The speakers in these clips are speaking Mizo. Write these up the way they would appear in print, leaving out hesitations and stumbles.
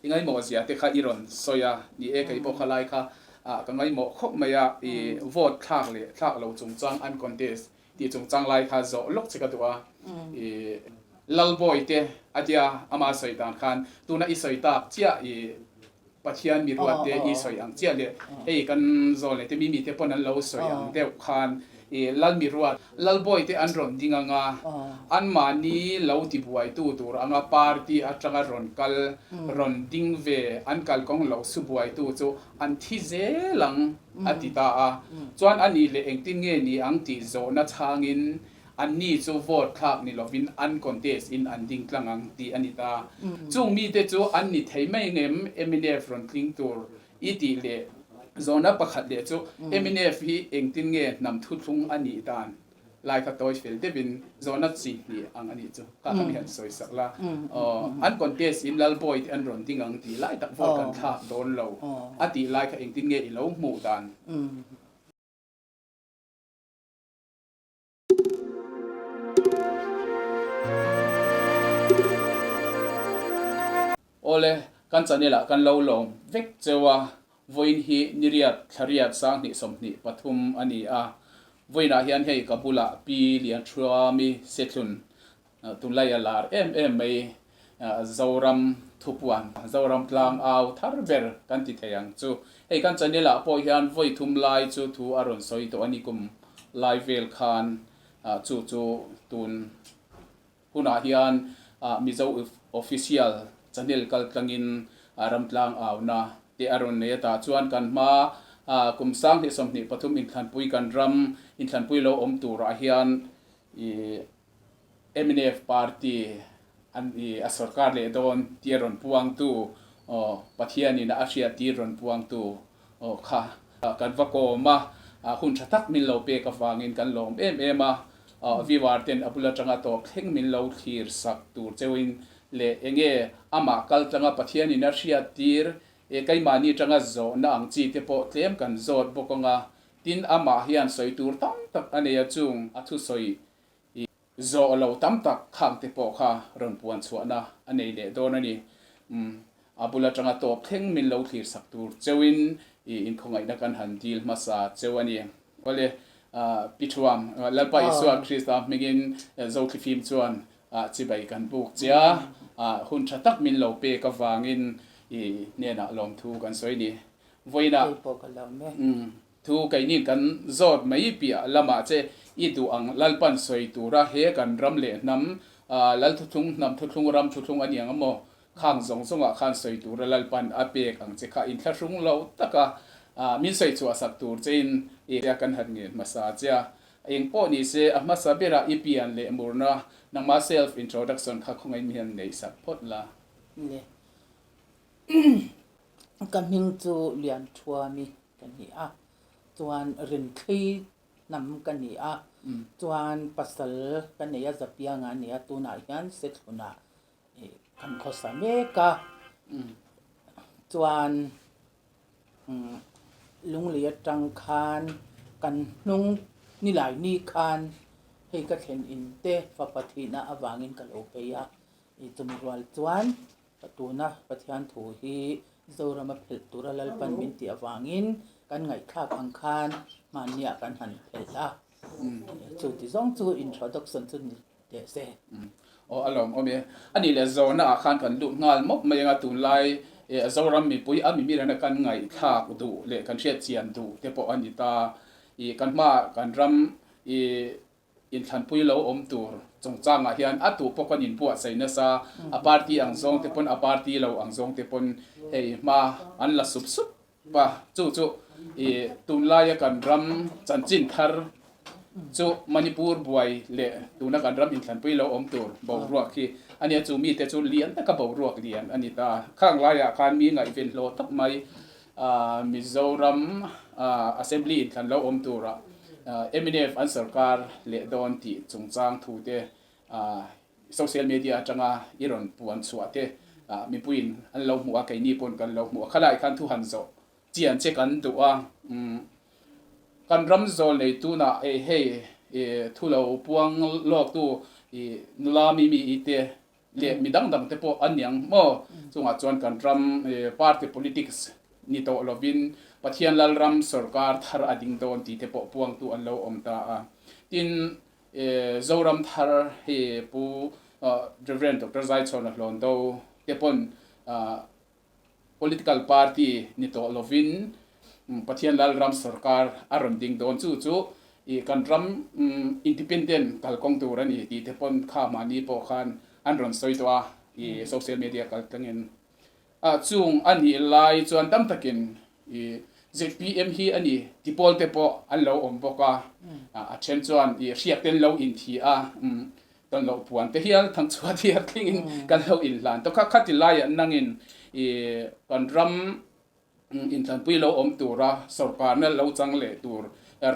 I ngaimawh zia te kha i rawn sawi a, ni e kei pawh kha lai kha ka ngaimawh khawp mai a, i vote thlak leh thlak lo chungchang an contest tih chungchang lai kha zawh lawk che ka duh a, i Lalbawi te a tia ama sawi dan khan tuna i sawi tak chiah i Pathian mi ruat te i sawi ang chiah leh hei kan zawl nei te mi mi te pawn an lo sawi ang deuh khan i Lal mi ruat Lalbawi te an rawn ding anga anmahni lo tibuaitu tur anga party atanga rawn kal rawn ding ve an kalkawng lo subuaitu chu an thi zel ang a ti ta a. Chuan a nih leh engtin nge ni ang tih zawhna chhangin Anni chu vote thlak ni lovin an contest in an ding tlang ang tih a ni ta. Chung mite chu an ni thei mai ngem mnf rawn tling tur i tih leh zawhna pakhat leh chu mnf hi engtin nge hnam thuthlung a nih dan lai kha tawi fel deuhin zawhna chi hnih ang a nih chu kha kha mi han sawi sak la. Aw an contest in Lalbawi te an rawn ding ang tih lai tak vote kan thlak dawn lo a tih lai kha engtin nge i lo hmuh dan? Awle, kan channel ah kan lo lawm vek cheu a, vawiin hi niriat thlariat 2023 a ni a, vawiinah hian hei ka bulah Pi Lianthruami Sethlun tunlai a lar em em mai Zoram thupuan, Zoram tlang au thar ber kan ti thei ang chu. Hei kan channel ah pawh hian vawi thum lai chu thu a rawn sawi tawh a ni kum lai vel khan chu chu tun hunah hian Mizo official channel kal tlangin ramtlang auna te a rawn nei a tah chuan kan hma kum 2023 inthlanpui kan ram inthlanpui lo awm turah hian i mnf party an i a sorkar leh dawn tia rawn puangtu aw Pathianin a hriattir rawn puangtu aw kha kan va kawm a, hun tha tak min lo pek avangin kan lawm em em a, viewer ten a bul atanga tawp thleng min lo thlir sak tur cheuhin leh enge amah kal tlanga Pathianin a hriattir e keimahni atanga zawhna ang chi te pawh tlem kan zawt bawk anga Tin, amah hian sawi tur tam tak a nei a, chung a thusawi i zawh lo tam tak khang te pawh kha rawn puan chhuahna a nei leh dawn a ni. Umm, a bul atanga tawp thleng min lo thlir sak tur cheuhin i inkhawngaihna kan han dil hmasa cheu a ni. Awle, Pi Thuam, Lalpa Isua Krista hmingin Zothlifim chuan chibai kan buk che a, hun tha tak min lo pek avangin i hnenah lawmthu kan sawi a ni. Vawiinah thu keini kan zawt mai piah lamah che i duh ang Lalpan sawi tura he kan ram leh hnam Lal thuthlung hnam thuthlung ram thuthlung a ni ang emaw khang zawng zawngah khan sawi tura Lalpan a pek ang che kha inthlahrung lo taka min sawi chhuah sak tur chein i kan han ngen hmasa che a. Eng pawh ni se a hmasa berah i pian leh murna nangmah self introduction kha khawngaih mi hian neih sak phawt la. Ka hming chu Lianthuami ka ni a, chuan Rinthli hnam ka ni a, chuan pasal ka nei a, Zapianga a ni a, tunah hian Sethlunah kan khawsa mek a, chuan Lunglei atang khan kan hnung nilai ni khan hei ka thlen in te fapa thihna avangin ka lo phei a, chumi rual chuan Tuna Pathian thu hi Zorama phelh tura Lalpan min tih avangin kan ngaihthlak ang khan hmanniah kan han phelh a. Chu ti zawng chu introduction chu ni teh se. Aw a lawm awm e. A nih leh zawhna ah khan kan lut nghal mawp mai anga tunlai Zoram mipui a mimirana kan ngaihthlak duh leh kan hriat chian duh te pawh a ni ta. I kan hmaah kan ram i Inthlanpui lo awm tur chungchangah hian a tuh pawh kan inbuatsaih nasa, a party ang zawng te pawn a party lo ang zawng te pawn hei hma an la sup sup a, chu chu i tunlaia kan ram chanchin thar chu Manipur buai leh tuna kan ram inthlanpui lo awm tur boruak hi a nia, chu mite chu lian taka boruak lian a ni ta. Khang laiah khan mi ngaihven hlawh tak mai Mizoram Assembly inthlan lo awm turah mnf an sorkar leh dawn tih chungchang thu te social media atanga i rawn puan chhuah te mipuiin an lo hmuh a, keini pawn kan lo hmuh a, khalai khan thu han zawh chian che kan duh a, kan ram zawl nei tunah hei thu lo puang lawktu nula mimi te. leh mi dang dang te pawh an ni ang maw? Chungah chuan kan ram party politics ni tawh lovin Pathian Lalram sorkar thar a ding dawn tih te pawh puangtu an lo awm ta a. Tin, Zoram thar hi Pu Rev. Doctor Zaichhawna Hlawndo te pawn Political party ni tawh lovin Pathian Lalram sorkar a rawn ding dawn. Chu chu kan ram independent kalkawng tur a ni tih te pawn kha mahni pawh khan an rawn sawi tawh a i social media kal tlangin. Chung a nih lai chuan tam takin i zpm hi a ni ti pawl te pawh an lo awm bawk a, a then chuan i hriak ten lo inthi a. Kan lo puan te hial thang chhuat hial thlengin kan lo inhlan tawh kha. Khati laiah nangin i kan ram inthlanpui lo awm tura sorkarna lo chang leh tur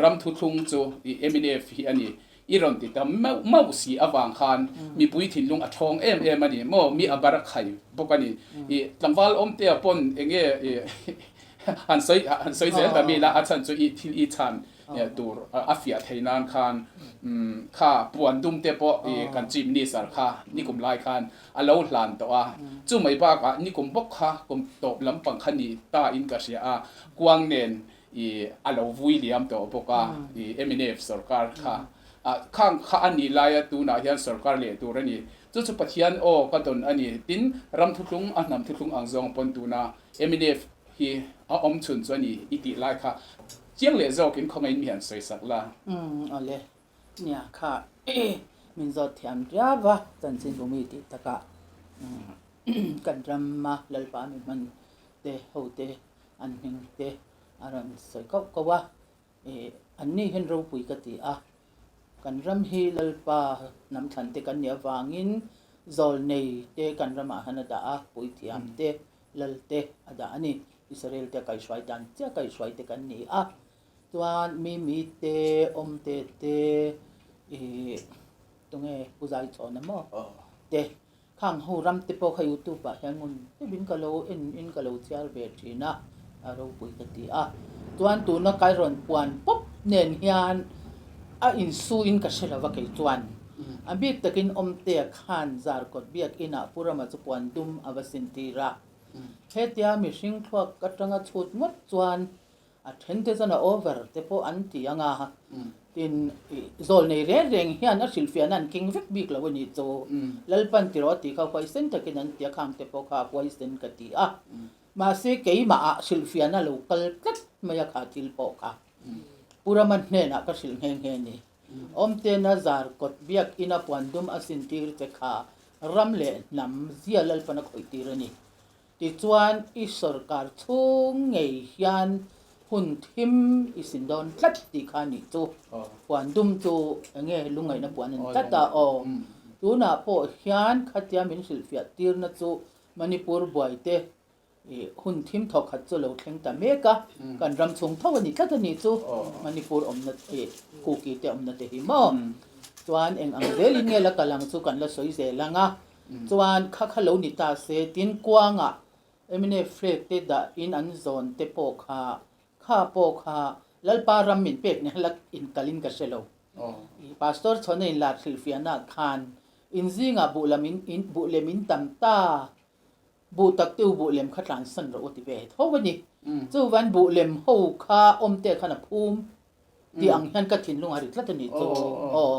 ram thuthlung chu i mnf hi a ni. I rawn ti ta meuh mauh si avang khan mipui thinlung a thawng em em a ni maw? Mi a bar a khai bawk a ni. I tlangval awmtea pawn enge i han sawi han sawi zel ta mi la a chhan chu i thil i chhan tur a fiah thei nan khan kha puan dum te pawh i kan Chief Minister kha nikum lai khan a lo hlan tawh a, chu mai bakah nikum bawk kha kum tawp lampang kha ni ta in ka hria a, kuang nen i a lo vui liam tawh bawk a i mnf sorkar kha khang kha a nih laia tunah hian sorkar leh tur a ni, chu chu Pathian aw ka dawn a ni, tin ram thuthlung a hnam thuthlung ang zawng pawn tuna mnf hi a awm chhun chu a ni i tih lai kha chiang leh zawkin khawngaihin mi han sawi sak la. Umm awle, nia kha min zawt thiam riau a, chanchin bumi tih takah kan rama Lalpa mi hman te ho te an hming te a rawn sawi kauh kauh a, an ni hian ropui ka ti a, Kan ram hi Lalpa hnam thlan te kan nih avangin zawlnei te kan ramah han a dah a, puithiam te, lal te a dah a ni. Israel te a kaihhruai dan chiah kaihhruai te kan ni a. Chuan Mimi te, Awmte te, ih tunge Pu Zaichhawna maw te Khang ho ram te pawh kha youtube ah hian ngun deuhin ka lo en in ka lo chhiar ve thin a, a ropui ka ti a. Chuan tuna kai rawn puan pawp nen hian a insu in ka hre lo va kei chuan. A bik takin Awmtea khan Zarkawt biakinah Pu Rama chu puan dum a va sin tir a. Hetia mihring thluak atanga chhut ngawt chuan A then te chuan a over te pawh an ti ang a, tin zawl nei reng reng hian a hrilhfiahna an keng vek bik lo a nih chu. Lalpan ti rawh a tih kha huaisen takin an ti a, khang te pawh kha a huaisen ka ti a. Mahse keimahah hrilhfiahna lo kal tlat mai a kha thil pawh kha. Pu Rama hnenah ka hrilh nghe nghe a ni. Awmtena zar kawt biakina puan dum a sintir che kha ram leh hnam zia Lalpan a khawih tir a ni. Tichuan, i sawrkar chhung ngei hian hun thim i sin dawn tlat tih kha nih chu. Puan dum chu eng nge lungngaihna puan a ni tlat a aw. Tunah pawh hian khatia min hrilhfiah tirna chu Manipur buaite hun thim thawkhat chu lo thleng ta mek a, kan ram chhung tho a ni tlat a nih chu Manipur awmna Kuki te awmna te hi maw. Chuan eng ang zelin nge la kal ang chu kan la sawi zel ang a. Chuan kha kha lo ni ta se, tin kuangah mnf flag te dahin an zawn te pawh kha, kha pawh kha Lalpa ram min pek nen la inkalin ka hre lo. Pastor Chhawna inlar hrilhfiahnaah khan inzingah buh lam in buh lem in tam ta, buh tak te u buh lem kha tlansan rawh u ti ve tho a ni. Chuvan buh lem ho kha awmte khan a phum Tih ang hian ka thinlung a ri tlat a nih chu aw.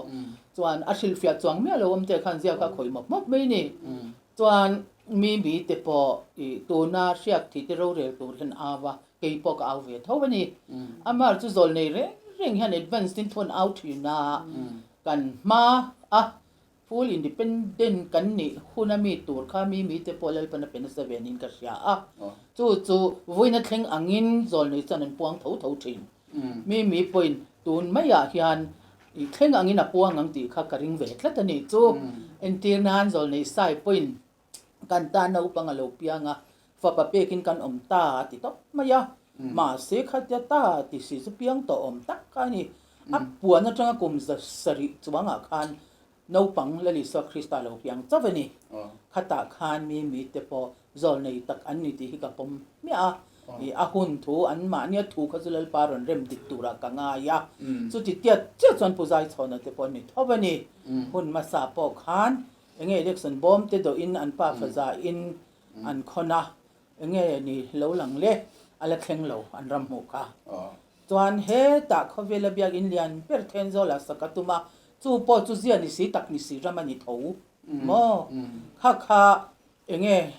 Chuan a hrilhfiah chuang miah lo awm te khan ziak a khawih mawp mawp mai ni. Chuan mi mi te pawh i tuna hriak thih te rorel tur hian au a, kei pawh ka au ve tho a ni. Amar chu zawl nei reng reng hian advance tin thun au thin a, kan hma a Full independent kan nih hun a mi tur kha mi mi te pawh Lalpan a pe nasa ve niin ka hria a. Chu chu vawiin a thleng angin zawlnei chuan an puang tho tho thin. Mi mi pawhin tun maiah hian i thleng angin a puang ang tih kha ka ring ve tlat a nih chu. Entir nan zawlnei sai pawhin kan tan naupang a lo piang a, fapa pekin kan awm ta a ti tawp mai a. Mahse khatia ta ti si chu piang tawh awm tak kha a ni. A puan atanga kum za sarih chuangah khan naupang Lalisua Krista lo piang chauh a ni. Khatah khan mi mite pawh zawlnei tak an ni tih hi ka pawm hmiah a. A hun thu an mahnia thu kha chu Lalpa rawn rem dik turah ka ngai a. Chuti tiat chiah chuan Pu Zaichhawna te pawh an ni tho a ni. Hun hmasa pawh khan. Enge election bawm te dawhin an pa faza in an khawn a, enge ni lo lang le a la thleng lo an ram hmuh kha. Chuan hetah khawvela biakinn lian ber Thenzawl ah sak a tum a, chu pawh chu zia ni si tak ni si ram a ni tho maw? Kha kha enge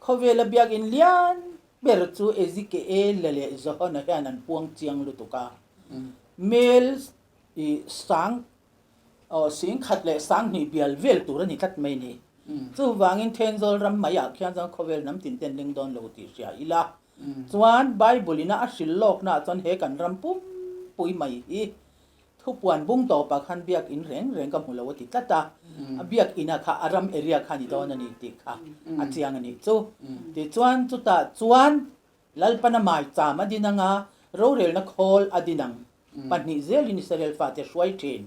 khawvela biakinn lian ber chu Ezekiel-a leh Johana hian an puang chiang lutuk a, mel i sang Aw, singkhat leh sanghnih bial vel tur a ni tlat mai ni. Chuvangin Thenzawl ram maiah khian chuan khawvel hnam tin ten ling dawn lo tih hria ila. Chuan Bible ina a hrilh lawknaah chuan he kan ram pumpui mai hi thupuan bung tawpah khan biakin reng reng ka hmu lo a ti tlat a. A biakina kha a ram area kha a ni dawn a ni tih kha a chiang a nih chu. Tichuan chutah chuan Lalpana maicham a din anga rorelna khawl a din ang. 2 zelin Israel fate hruai thin.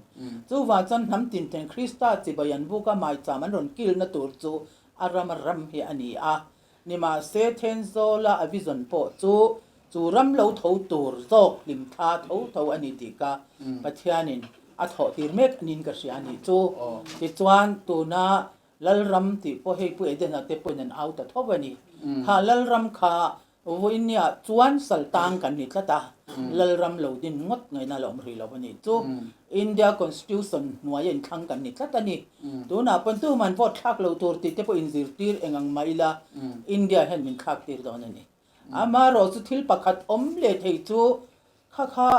Chuvang chuan hnam tinten Krista chibai an buk a maicham an rawn kilna tur chu a rama ram hi a ni a. Nimahse Thenzawla a vision pawh chu chu ram lo tho tur zawk hlim thla tho tho a ni tih ka Pathianin a thawh tir mek anin ka hria a nih chu. Tichuan tuna Lalram tih pawh hei Pu Edena te pawhin an au ta tho a ni. Kha Lalram kha Vawinia chuan saltang kan ni tlat a, Lalram lo din ngawt ngaihna la awm rih lo a nih chu. India Constitution hnuaia inthlang kan ni tlat a ni. Tunah pawn tuman vote thlak lo tur tih te pawh inzirtir eng ang mah ila India hian min thlak tir dawn a ni. Amaherawh chu thil pakhat awm leh thei chu kha kha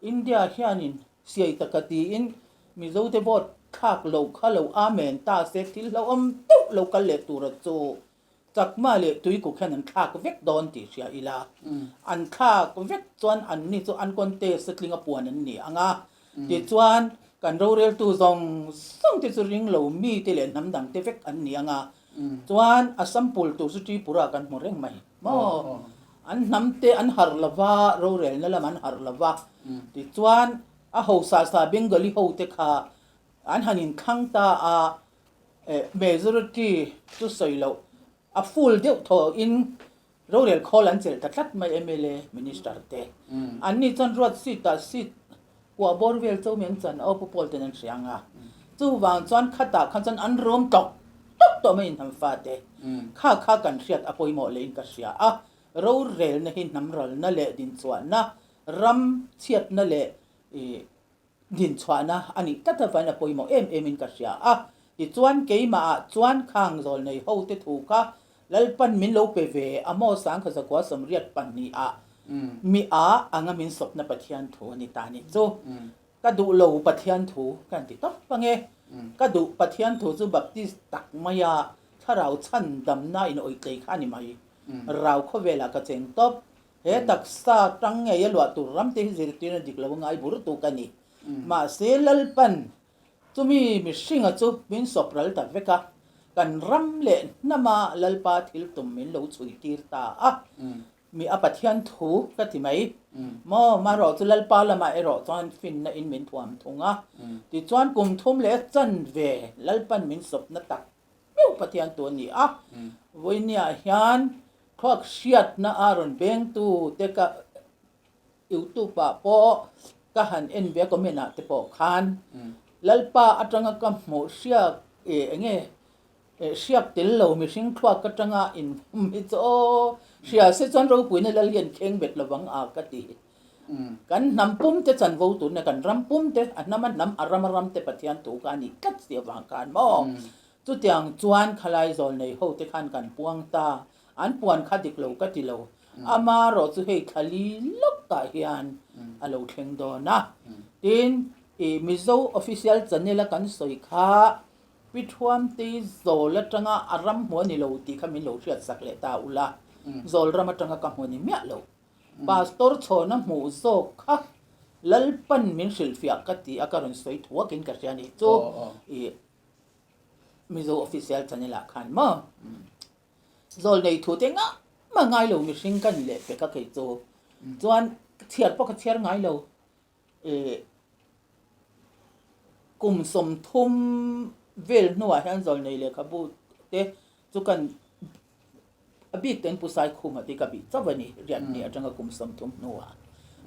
India hianin siai taka tiin Mizote vote thlak lo kha lo amen ta se thil hlauhawm deuh lo kal leh tura chu Chakma leh Tuikuk hian an thlak vek dawn tih hria ila, an thlak vek chuan anni chu an contest a tling a puan an ni ang a, tichuan kan roreltu zawng zawng te chu ring lo mi te leh hnam dang te vek an ni ang a, chuan Assam pul tur chu Tripura kan hmu reng mai maw? An hnam te an harh lova, rorelna lam an harh lova, tichuan a hosa sa Bengali ho te kha an han inthlang ta a, Majority chu sawi loh a full deuh thaw in rorel khawl an chelh ta tlat mai mla minister te. An ni chuan ruat seat ah seat kuah bawr vel cho mi an chan aw pu Paul ten an hria ang a. Chuvang chuan khatah khan chuan an rawm tawk tawk tawh mai in hnam fa te. Kha kha kan hriat a pawimawh leh in ka hria a. Rorelna hi hnam ralna leh dinchhuahna ram chhiatna leh ih Dinchhuahna a nih tlat avangin a pawimawh em em in ka hria a. Tichuan keimahah chuan khang zawl nei ho te thu kha Lalpan min lo pe ve a maw Sangkhazakua 82 ah mi a anga min sawpna Pathian thu a ni ta nih chu. Ka duh lo Pathian thu ka han ti tawp ange. Ka duh Pathian thu chu Baptist tak maia thlarau chhan damna in awih tlei kha a ni mai. Rau khawvelah ka cheng tawp. He taksa tang ngei a luah tur ram te hi zirtirna dik lo a ngai bur tuk a ni. Mahse Lalpan chumi mihringa chu min sawp ral ta vek a, kan ram leh hnama Lalpa thil tum min lo chhui tir ta a. Mi a Pathian thu ka ti mai. Maw, marawh chu Lalpa lamah erawh chuan finna in min thuam thung a. Tichuan kum thum leh chanve Lalpan min sawpna tak meuh Pathian tu a ni a. Vawinia hian thluak hriatna a rawn bengtu te ka youtube ah pawh ka han en ve a comment ah te pawh khan Lalpa atanga ka hmuh hriak eh enge eh hriak tel lo mihring thluak atanga inhum hi chu aw hria se chuan ropuina lal hian kheng bet lovang a ka ti. Kan hnam pum te chanvo turna kan ram pum te a hnam a hnam a ram a ram te Pathian thu kha a nih tlat si avang khan maw? Chutiang chuan khalai zawl nei ho te khan kan puang ta, an puan kha dik lo ka ti lo, amarawh chu hei thla li lawkah hian a lo thleng dawn a. Tin, i Mizo official channel a kan sawi kha Pi Thuamtei zawl atanga a ram hmu a ni lo tih kha min lo hriatsak leh ta ula, zawl ram atanga ka hmu a ni miah lo. Pastor chhawna hmuh zawk kha Lalpan min hrilhfiah ka ti a, ka rawn sawi thuakin ka hria a nih chu i Mizo Official Channel ah khan maw zawl nei thu te ngah mah ngai lo mihring ka ni leh pek a kei chu chuan chhiar pawh ka chhiar ngai lo i kum 30 vel hnuah hian zawl nei lehkhabu te chu kan A bik ten Pu Saikhuma te ka bih chauh a ni, Riathnih atanga kum 30 hnuah.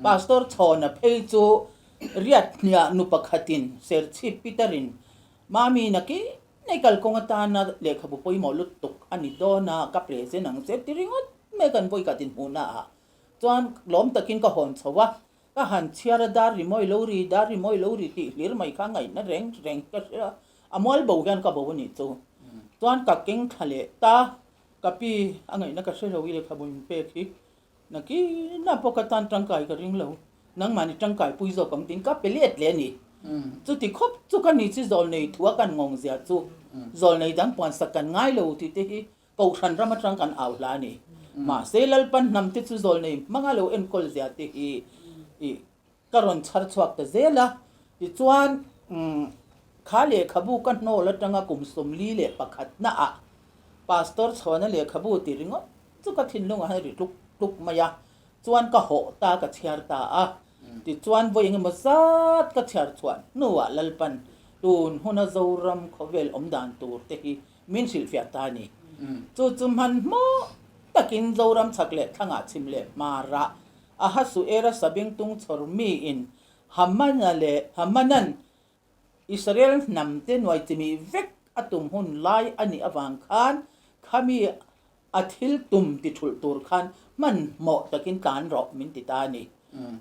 Pastor Chhawna phei chu Riathniah nu pakhatin Serchhip Peterin Mami nakin Hei kalkawng atana lehkhabu pawimawh lutuk a ni dawn a, ka present ang che ti ringawt mai kan vawikhat inhmuhna ah chuan lawm takin ka hawn chho a, ka han chhiar a dar rimawi lo ri, dar rimawi lo ri tih hlir mai kha ngaihna reng reng ka hria, a mual bo hian ka bo a nih chu. Chuan ka keng thla leh ta, ka pi a ngaihna ka hre lo i lehkhabu in pek hi Nakinah pawh ka tan tangkai ka ring lo, nangmahni tangkai pui zawk ang tiin ka pe let leh a ni. Chuti khawp chu ka ni chi zawlnei thua kan ngawng zia chu zawlnei dang puansak kan ngai lo tih te hi Kohhran ram atang kan au hla a ni. Mahse Lalpan hnam te chu zawlnei hmanga lo enkawl zia te hi ih ka rawn chhar chhuak ta zel a. Tichuan kha lehkhabu ka hnawl atanga kum 41 naah Pastor Chhuana lehkhabu ti ringawt Chu ka thinlungah hian ri tluk tluk mai a, chuan ka hawh ta ka chhiar ta a, tichuan vawi engemaw zat ka chhiar chhuah hnuah Lalpan tun huna Zoram khawvel awm dan tur te hi min hrilhfiah ta a ni. Chu chu hmanhmawh takin Zoram chhak leh thlangah chhim leh hmarah Ahasuera sabengtung chhawr miin Hamana leh Hamanan Israel hnamte nuai chimih vek a tum hun lai a nih avang khan khami a thil tum ti thulh tur khan hmanhmawh takin tlan rawh min ti ta a ni.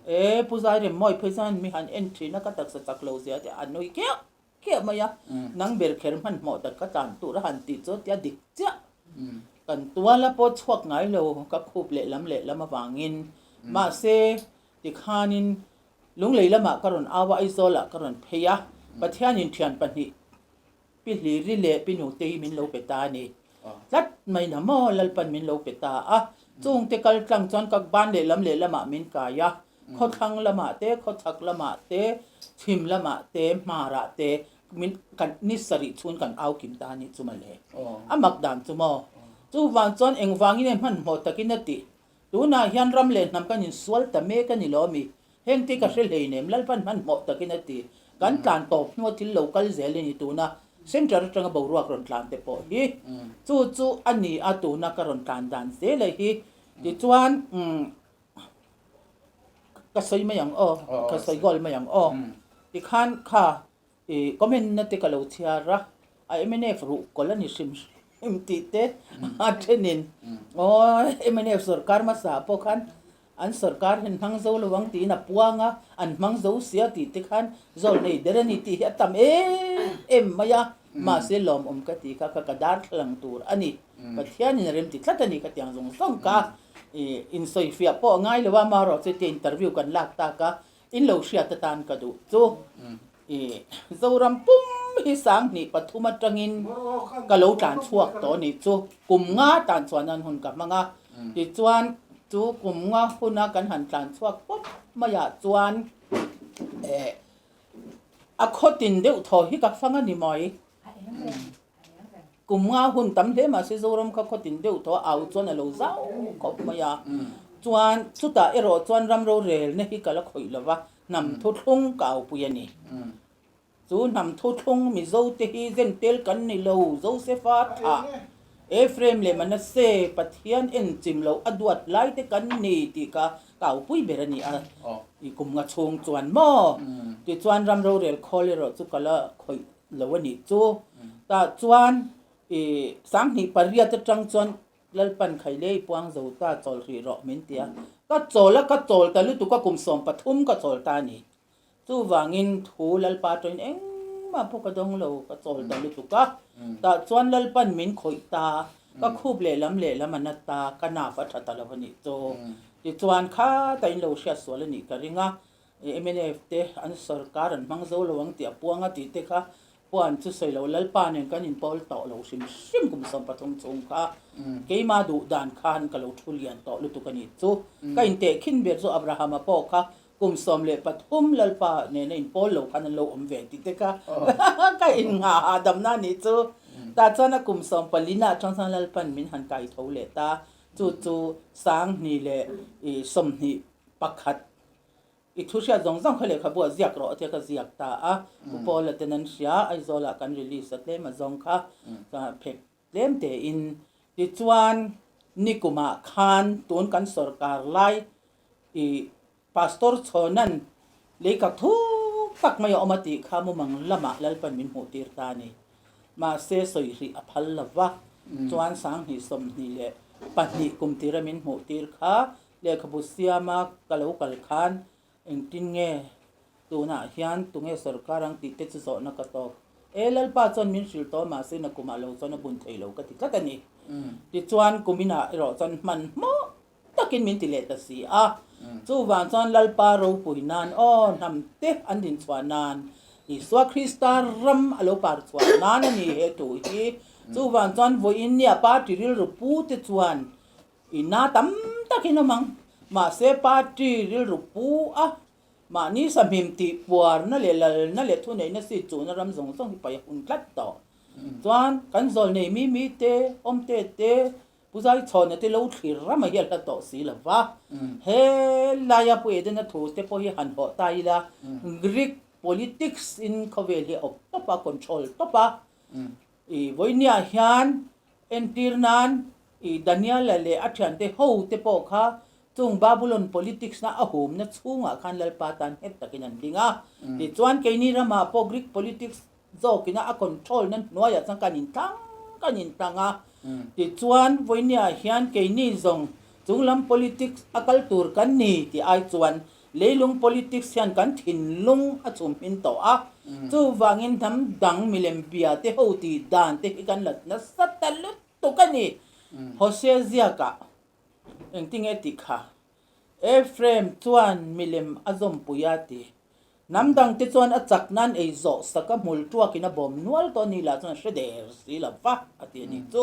E Pu Zairem mawi phei chuan mi han en thin a ka taksa chak lo zia te a nui khiah khiah mai a, nang ber kher hmanhmawh tak ka tlan tur a han tih chu tia dik chiah kan tuala pawh chhuak ngai lo ka khup lehlam lehlam avangin mahse tikhanin Lunglei lamah ka rawn au a, Aizawlah ka rawn phei a, Pathianin thian pahnih Pi Hliri leh Pi Nutei min lo pe ta a ni. Tlat mai na maw Lalpan min lo pe ta a, chungte kal tlang chuan ka ban lehlam lehlamah min kai a, khawthlang lamah te, khawchhak lamah te, chhim lamah te, hmarah te min kan ni sarih chhun kan au kim ta a nih chu mawle. A mak dan chu maw? Chuvang chuan engvangin nge hmanhmawh takin a tih? Tunah hian ram leh hnam kan insual ta mek a ni lo mi? Heng te ka hre hleinem, Lalpan hmanhmawh takin a ti. Kan tlan tawp hnua thil lo kal zel a ni tuna centre atanga boruak rawn tlan te pawh hi. Chu chu a ni a tuna ka rawn tlan dan zel a hi. Tichuan ka sawi mai ang aw, ka sawi goal mai ang aw. Tikhan kha I comment na te ka lo chhiar a, a mnf ruh kawlh a ni hrim hrim tih te a thenin aw mnf sorkar hmasa pawh khan an sorkar hian hmang zo lo ang tiin a puang a, an hmang zo sia tih te khan zawl nei ber a ni tih hi a tam em em mai a, mahse lawmawm ka ti kha ka ka darthlalang tur a ni, Pathianin a remti tlat a ni ka tiang zawng zawng ka i insawifiah pawh a ngai lo a, amaherawhchu chutia interview kan lak tak a, In lo hriat atan ka duh chu i Zoram pum hi 2003 atangin ka lo tlan chhuak tawh a nih chu. Kum nga tan chuan an hun ka hmang a, tichuan chu kum nga huna kan han tlan chhuak pawp maiah chuan eh a khawtin deuh thaw hi ka fang a ni mai. Kum nga hun tam hle mahse Zoram kha khawtin deuh tawh a au chuan a lo zau khawp mai a. Chuan chutah erawh chuan ram rorelna hi ka la khawih lo va, hnam thuthlung ka aupui a ni. Chu hnam thuthlung Mizo te hi zentel kan ni lo, Josefa thah, Ephraim leh Manasseh Pathian en chim loh a duat lai te kan ni tih kha ka aupui ber a ni a. I kum nga chhung chuan maw? Tichuan ram rorel khawl erawh chu ka la khawih lo a nih chu. Tah chuan i 2008 atang chuan Lalpan Khailei puang zo ta chawl hrih rawh min ti a. Ka chawl a, ka chawl ta lutuk a, kum 13 ka chawl ta a ni. Chuvangin thu Lalpa atangin engmah pawh ka dawng lo, ka chawl ta lutuk a. Tah chuan Lalpan min khawih ta, ka khup lehlam lehlam a na ta, ka naf a tha ta lo a nih chu. Tichuan kha ta in lo hriat sual a nih ka ring a. Mnf te an sorkar an hmang zo lo ang tih a puang a tih te kha puan chu sawi lo Lalpa nen kan inpawl tawh lo hrim hrim kum 13 chhung kha keimah duh dan khan ka lo thu lian tawh lutuk a nih chu. Ka intehkhin ber chu Abrahama pawh kha kum 13 Lalpa nena inpawl lo khan an lo awm ve tih te kha ka innghah hahdamna a nih chu. Tah chuan a kum 14 ah atang chuan Lalpan min han kai tho leh ta. Chu chu 2021 I thu hriat zawng zawng kha lehkhabu ah ziak rawh tia ka ziak ta a, Pu Paula ten an hria, Aizawl ah kan release a tlem a zawng kha phek tlem tein. Tichuan nikum ah khan tun kan sorkar lai i Pastor Chhawnan leikak thuk tak mai a awm a tih kha mumang lamah Lalpan min hmuh tir ta a ni. Mahse sawi hrih a phal lo va, chuan 2022 kum tira min hmuh tir kha lehkhabu siama ka lo kal khan engtin nge tunah hian tunge sorkar ang tih te chu zawhna ka tawk. E Lalpa chuan min hrilh tawh mahse na kumah lo chuan a bun thei lo ka ti tlat a ni. Tichuan kuminah erawh chuan hmanhmawh takin min ti leh ta si a. Chuvang chuan Lalpa ropui nan aw hnam te an din chhuah nan Isua Krista ram a lo par chhuah nan a ni he thu hi. Chuvang chuan vawiin nia party rilru pu te chuan ina tam takin awm ang. Mahse party rilru pu a mahni sahmim tih puarna leh lalna leh thuneihna si chuhna ram zawng zawng hi paih a hun tlat tawh. Chuan kan zawlnei mi mi te, awmte te, Pu Zaichhawna te lo thlir rama hi a hla tawh si lo va, he laia Pu Edena thu te pawh hi han hawh ta ila, Greek politics in khawvel hi a awp tawp a, control tawp a. I vawinia hian entir nan i Daniela leh a thiante ho te pawh kha chung Babulon politics na a humna chhungah khan Lalpa tan nghet takin an ding a. Tichuan keini ramah pawh Greek politics Zawkina a control na hnuaiah chuan kan intlang kan intlang a, tichuan vawinia hian keini zawng chunglam politics a kal tur kan ni tih ai chuan leilung politics hian kan thinlung a chhum hmin tawh a, chuvangin hnam dang milem bia te ho tih dan te hi kan la nasa ta lutuk a ni. Hosea ziakah engtinge tih kha Ephraim chuan milem a zawmpui a ti. Hnam dangte chuan a chak nan ei zawh sak a hmul tuakin a bawm nual tawh ni lah chuan hre der si lo va a ti a nih chu.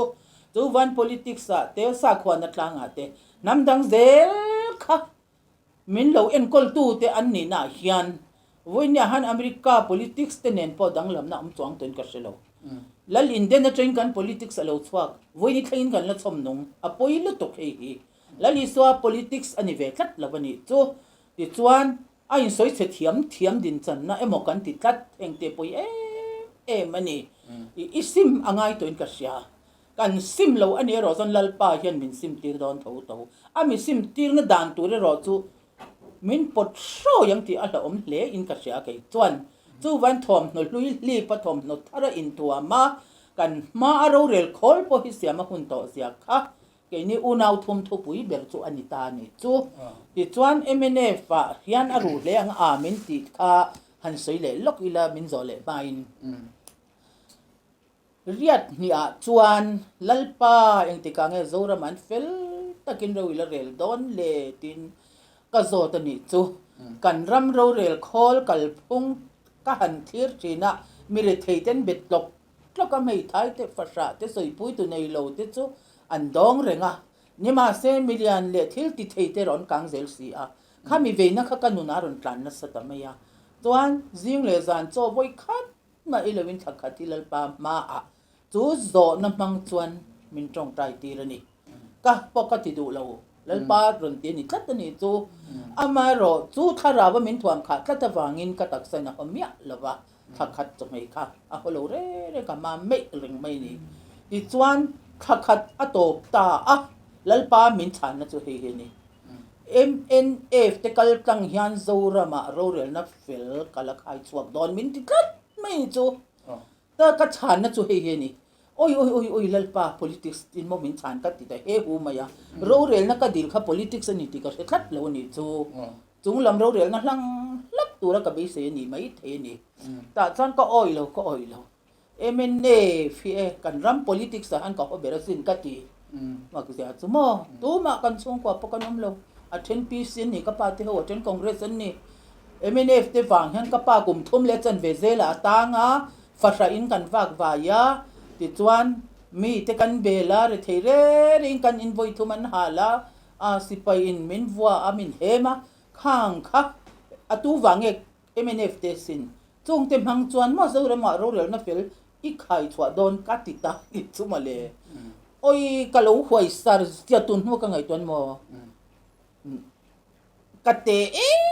Chu van politics ah te sakhuana tlangah te hnam dang zel kha min lo enkawl tu te an nihna ah hian vawinia han America politics te nen pawh danglamna awm chuang tawhin ka hre lo. Lal Inden atangin kan politics a lo chhuak, vawiin thlengin kan la chhawm nung, a pawi lutuk hei hi. Lal Isua politics a ni ve tlat lo a nih chu. Tichuan A insawi chhe thiam thiam din channa emaw kan ti tlat engte pawi em em a ni. I sim a ngai tawhin ka hria. Kan sim lo a ni erawh chuan Lalpa hian min sim tir dawn tho tho. A mi sim tirna dan tur erawh chu min pawt hrawi ang tih a hlauhawm hle in ka hria kei chuan. Chuvan thuamhnaw hlui hlip a thawmhnaw thar a intuam a, kan hma a rorel khawl pawh hi siam a hun tawh zia kha Keini unau thum thupui ber chu a ni ta a nih chu. Tichuan mnf ah hian a ruh hle ang a min tih kha han sawi leh lawk ila min zawh leh hmain. Riat hnih ah chuan Lalpa engtikah nge Zoram an fel takin ro ila rel dawn le tiin ka zawt a nih chu. Kan ram rorel khawl kalphung ka han thlir thin a, mi rethei ten bet tlawk Tlawka hmeithai te fahrah te sawipui tu nei lo te chu an dawng reng a, nimahse milian leh thil ti thei te rawn kang zel si a, khami veina kha ka nunah rawn tlan nasa ta mai a, chuan zing leh zan chaw vawi khat mah i loin thla khat hi Lalpa hmaah chu zawhna hmang chuan min tawngtai tir a ni. Ka pawh ka ti duh lo, Lalpa rawn ti a ni tlat a ni chu, amaherawh chu thlarau a min thuam khah tlat avangin ka taksa in a haw miah lo va, Thla khat chawhmeh kha a haw lo reng reng ka hma meih reng mai ni. Tichuan thla khat a tawp ta a, Lalpa min chhanna chu hei hi a ni. MNF te kal tlang hian Zoramah rorelna fel ka la khai chhuak dawn min ti tlat mai ni chu. Ta ka chhanna chu hei hi a ni. Oi oi oi oi Lalpa politics tin maw min chhan ka ti ta he hu mai a. Rorelna ka dil kha politics a ni tih ka hre tlat lo a nih chu. Chung lam rorelna hlang hlak tura ka beisei a ni mai thei a ni. Tah chuan ka awih lo, ka awih lo. MNA hi e, kan ram politics ah han ka haw ber asin ka ti. Makzia chu maw, tumah kan chhungkua pawh kan awm lo. A then PC an ni, ka pa te ho, a then Congress an ni. Mnf te vang hian ka pa kum thum leh chanve zelah a tang a, fahrah in kan vak vai a, tichuan mi te kan bel a, rethei reng rengin kan in vawi thum an hal a, A sipai in min vua a min hem a, khang kha a tu vang nge mnf te sin chung te hmang chuan maw Zoramah rorelna fel i khai chhuah dawn ka ti ta ni chu mawle. Oi ka lo huai sar zia tun hnu ka ngaihtuah maw ka te em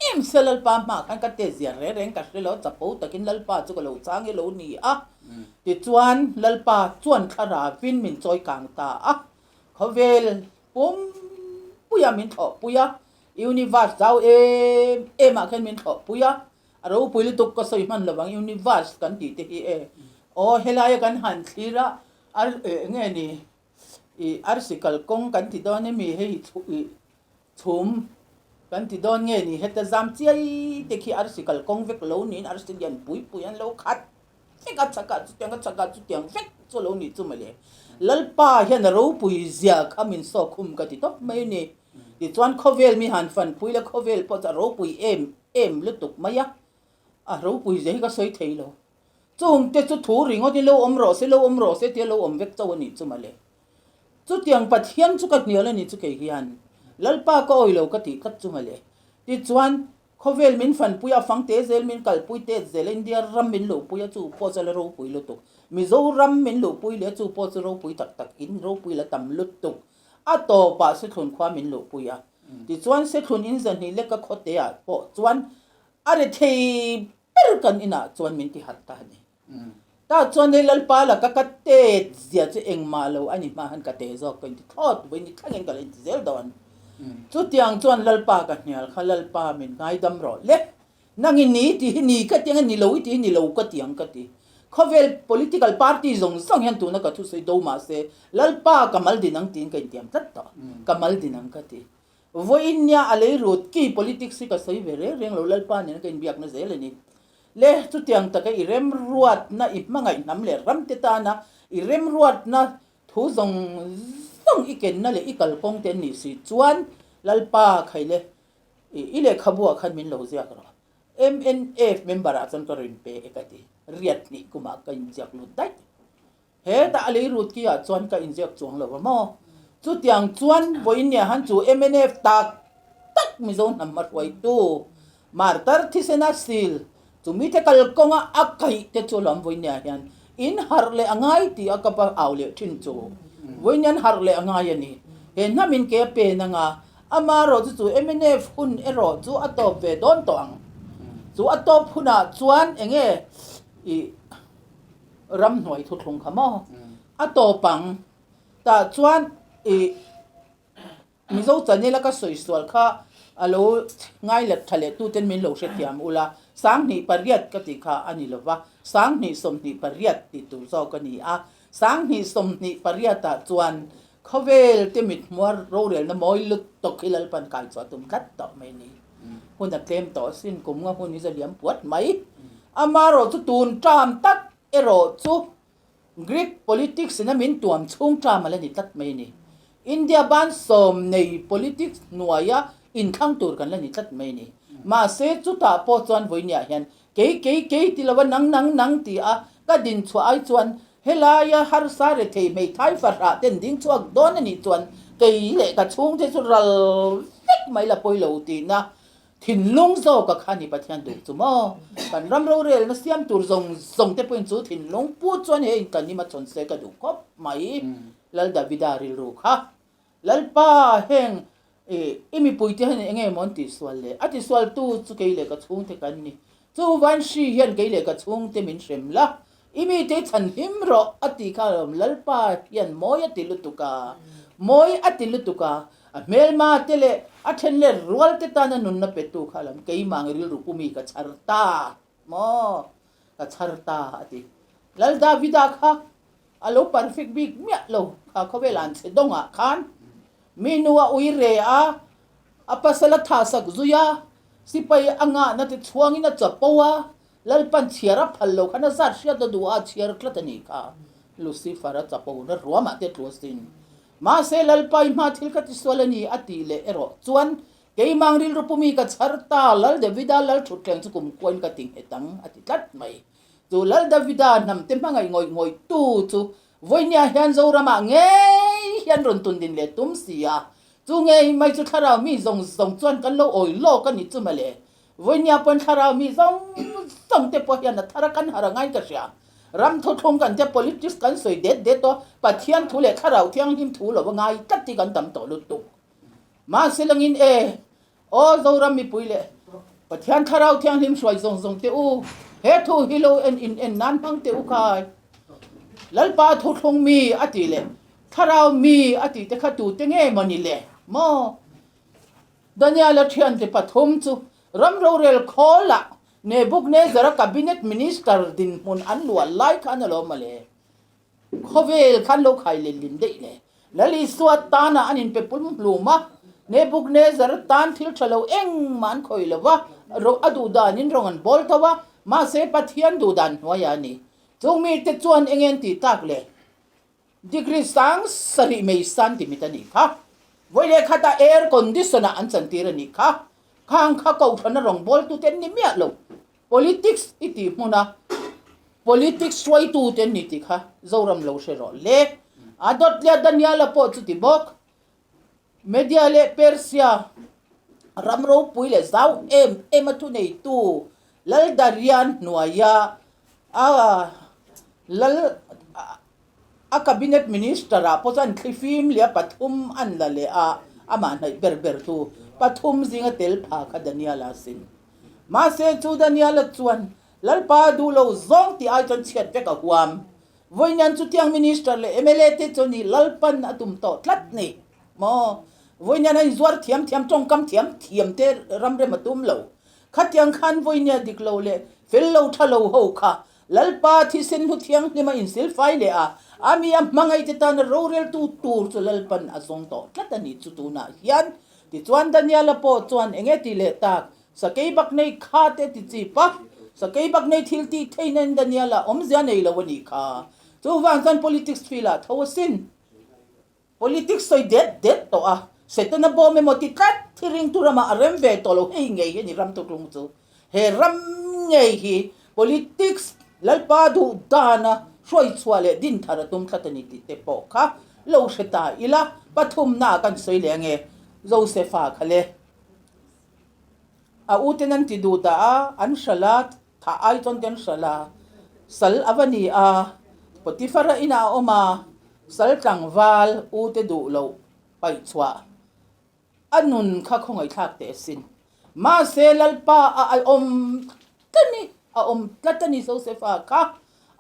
em sia Lalpa hmaah khan ka te zia reng reng ka hre lo chapo takin Lalpa chu ka lo chang i lo ni a tichuan Lalpa chuan thlarauin min chawi kang ta a. Khawvel pumpuia min thlawhpui a, Universe zau em em ah khian min thlawhpui a, a ropui lutuk ka sawi hman lovang Universe kan tih te hi e. Aw helaia kan han thlir a, ar eng nge ni ih arsi kalkawng kan ti dawn emi hei ih chhum kan ti dawn nge ni heta zam chiai te khi arsi kalkawng vek lo niin arsi lian pui pui an lo khat vek a chhakah chutiang a chhakah chutiang vek chu lo nih chu mawle. Lalpa hian a ropui zia kha min sawk khum ka ti tawp mai a ni. Tichuan khawvel mi han fanpui la khawvel pawh chu a ropui em em lutuk mai a, a ropui zia hi ka sawi thei lo. Chung te chu thu ringawt in lo awm rawh se, lo awm rawh se tia lo awm vek chauh a nih chu mawle. Chutiang Pathian chu ka hnial a nih chu kei hian Lalpa ka awi lo ka tih tlat chu mawle. Tichuan khawvel min fanpui a, fang te zel min kalpui tet zel a, India ram min luhpui a chu pawh chu a la ropui lutuk. Mizoram min luhpui leh a chu pawh chu ropui tak tak in ropui la tam lutuk. A tawpah Sethlun khua min luhpui a. Tichuan Sethlun in zahnih leka khawte ah pawh chuan a ri thei ber kan inah chuan min ti harh ta a ni. Tah chuan hei Lalpa laka ka tet zia chu engmah lo a ni hma han ka te zawk ka inti thlawt vawi ni thlangin ka la inti zel dawn. Chutiang chuan Lalpa ka hnial kha Lalpa min ngaidam rawh le. Nang i ni tih hi ni ka ti ang a, ni lo i tih hi ni lo ka ti ang ka ti. Khawvel political party zawng zawng hian tuna ka thusawi do mah se, Lalpa ka mal din ang tiin ka intiam tlat tawh. Ka mal din ang ka ti. Vawiin nia a lei rut ki politics hi ka sawi ve reng reng lo, Lalpa nena ka inbiakna zel a ni. Le, chutiang taka i remruatna i hmangaih hnam leh ramte tana i remruatna thu zawng zawng i kenna leh i kalkawng te an nih si chuan Lalpa khaile I lehkhabu ah khan min lo ziak rawh. MNF member ah chuan ka rawn pe e ka ti. Riat hnih kumah ka inziak lut daih. Hetah a lei rut ki ah chuan ka inziak chuang lo va maw? Chutiang chuan vawiin han chu MNF tak tak Mizo hnam a hruaitu Martar thisena sil chumite kalkawnga a kaih te chu lawm vawiin hian in harh leh a ngai tih a ka va au leh thin chu. Vawiin an harh leh a ngai a ni. He hnam in ke a pen anga Amaherawh chu chu mnf hun erawh chu a tawp ve dawn tawh ang. Chu a tawp hunah chuan eng nge ih ramhnuai thuthlung kha maw a tawp ang. Tah chuan ih Mizo channel a ka sawi sual kha a lo ngai let tha leh tuten min lo hrethiam ula, 2008 ka tih kha a ni lova, 2028 tih tur zawk a ni a. 2028 ah chuan Khawvel te mithmuar rorelna mawi lut tawk hi Lalpan kai chhuah tum tlat tawh mai ni. Hun a tlem tawh asin, kum nga hun hi za liam puat mai. Amaherawh chu tun ṭam tak erawh chu Greek politics ina min tuam chhung ṭam a la ni tlat mai ni. India ban sawm nei politics hnuaia inthlang tur kan la ni tlat mai ni. Mahse chutah pawh chuan vawinia hian Kei, kei, kei ti lova nang, nang, nang ti a ka din chhuah ai chuan helaia harsa rethei hmeithai fahrah ten ding chhuak dawn a nih chuan kei leh ka chhungte chu ral vek mai la pawi lo tihna thinlung zawka kha ni Pathian duh chu maw? Kan ram rorelna siam tur zawng zawng te pawhin chu thinlung pu chuan he inkanim a chhawn se ka duh khawp mai Lal Davida rilru kha. Lalpa, heng i mipuite hian eng nge maw an tihsual le? A tisualtu chu kei leh ka chhungte kan ni. Chu van hri hian kei leh ka chhungte min hrem la, i mite i chhan him rawh, a ti kha alawm. Lalpa hian mawi a ti lutuk a, mawi a ti lutuk a, a hmelma te leh a then leh rual te tana nunna petu kha alawm, keimah ang rilru pumi ka chhar ta maw, ka chhar ta, a ti. Lal Davida kha A lo perfect bik miah lo kha khawvel an chhe dawngah khan mi nu a ui re a, a pasal a thah sak zui a, sipai a ngahna te chhuangin a chapo a, Lalpan chhiar a phal lo khan a zat hriat a duh a, a chhiar tlat a nih kha. Lucifer a chapo na ruamah te tlu asin. Mahse Lalpa i hma thil ka tisual a ni a tih leh erawh chuan keimah ang rilru pumi ka chhar ta, Lal Davida lal thutthleng chu kumkhuain ka ti nghet ang a ti tlat mai. Chu Lal Davida hnamte hmangaih ngawih ngawih tu chu vawinia hian Zoramah ngei hian rawn tun din leh tum si a. Chu ngei mai chu thlarau mi zawng zawng chuan kan lo awi lawk a ni chu mawle. Vawinia pawn thlarau mi zawng zawng te pawh hian a thar a kan har a ngain ka hria. Ram thuthlung kan te politics kan sawi det det aw, Pathian thu leh thlarau thianghlim thu lo a ngai tlat hi kan tam tawh lutuk. Mahse langin e, Aw Zoram mipui leh Pathian Thlarau Thianghlim hruai zawng zawng teh u, he thu hi lo en in en nan hmang teh u khai. Lalpa thuthlung mi a tih leh Thlarau mi a tih te kha tute nge maw ni le maw? Daniela thiante pathum chu ram rorel khawlah. Nebuknezara cabinet minister dinhmun an luah lai khan alawm mawle. Khawvel khan lo khai leh lim daih le. Lal Isua tana an inpe pum hlum a, Nebuknezar tan thil tha lo engmah an khawih lo va, ro a duh danin rawng an bawl tho a, mahse Pathian duh dan hnuaiah a ni. Chung mite chuan eng en tih tak le? Degree sang sarih mei san ti mit a nih kha. Vawi leh khatah air condition ah an chantir a nih kha. Khang kha kohhrana rawngbawltute an ni miah lo. Politics i tih hmuna politics hruaitute an ni tih kha Zoram lo hre rawh le. A dawt leh Daniela pawh chuti bawk. Media leh Persia ram ropui leh zau em em a thuneitu Lal Darian hnuaia a lal a cabinet minister ah pawh chuan thlifim leh a pathum an la leh a, amah hnaih ber ber tu pathum zinga tel pha kha Daniela a sin. Mahse chu Daniela chuan Lalpa duh lo zawng tih ai chuan chhiat vek a huam. Vawiin chutiang Minister leh mla te chuan i Lalpan a tum tawh tlat ni maw? Vawiin a inzuar thiam thiam tawngkam thiam thiam te ram rem a tum lo. Khatiang khan vawiin a dik lo leh fel lo tha lo ho kha Lalpa thisen hlu thianghlim a insilfai leh a, a mi a hmangaih te tana roreltu tur chu Lalpan a zawng tawh tlat a ni chu tunah hian. Tichuan Daniela pawh chuan eng nge tih leh tak? Sakei bak nei kha te ti chip a, sakei bak nei thil tih theihna in Daniel a awmzia nei lo a nih kha. Chuvang chuan politics field ah tho asin. Politics sawi det det tawh a, Setana bawm emaw ti tlat hi ringtu ramah a rem ve tawh lo hei ngei hi a ni ram tuklung chu. He ram ngei hi politics Lalpa duh dana hruaichhuah leh dinthar a tum tlat a ni tih te pawh kha lo hre ta ila pathumna ah kan sawi leh ange Josefa kha le. A uten an ti duh dah a, an hralh a, thah ai chuan te an hralh a, sal a va ni a, Potiphar-a inah a awm a, sal tlangval ute duh loh paih chhuah a nun kha khawngaihthlak teh asin. Mahse Lalpa a awm tlat a ni, a awm tlat a ni Josefa kha.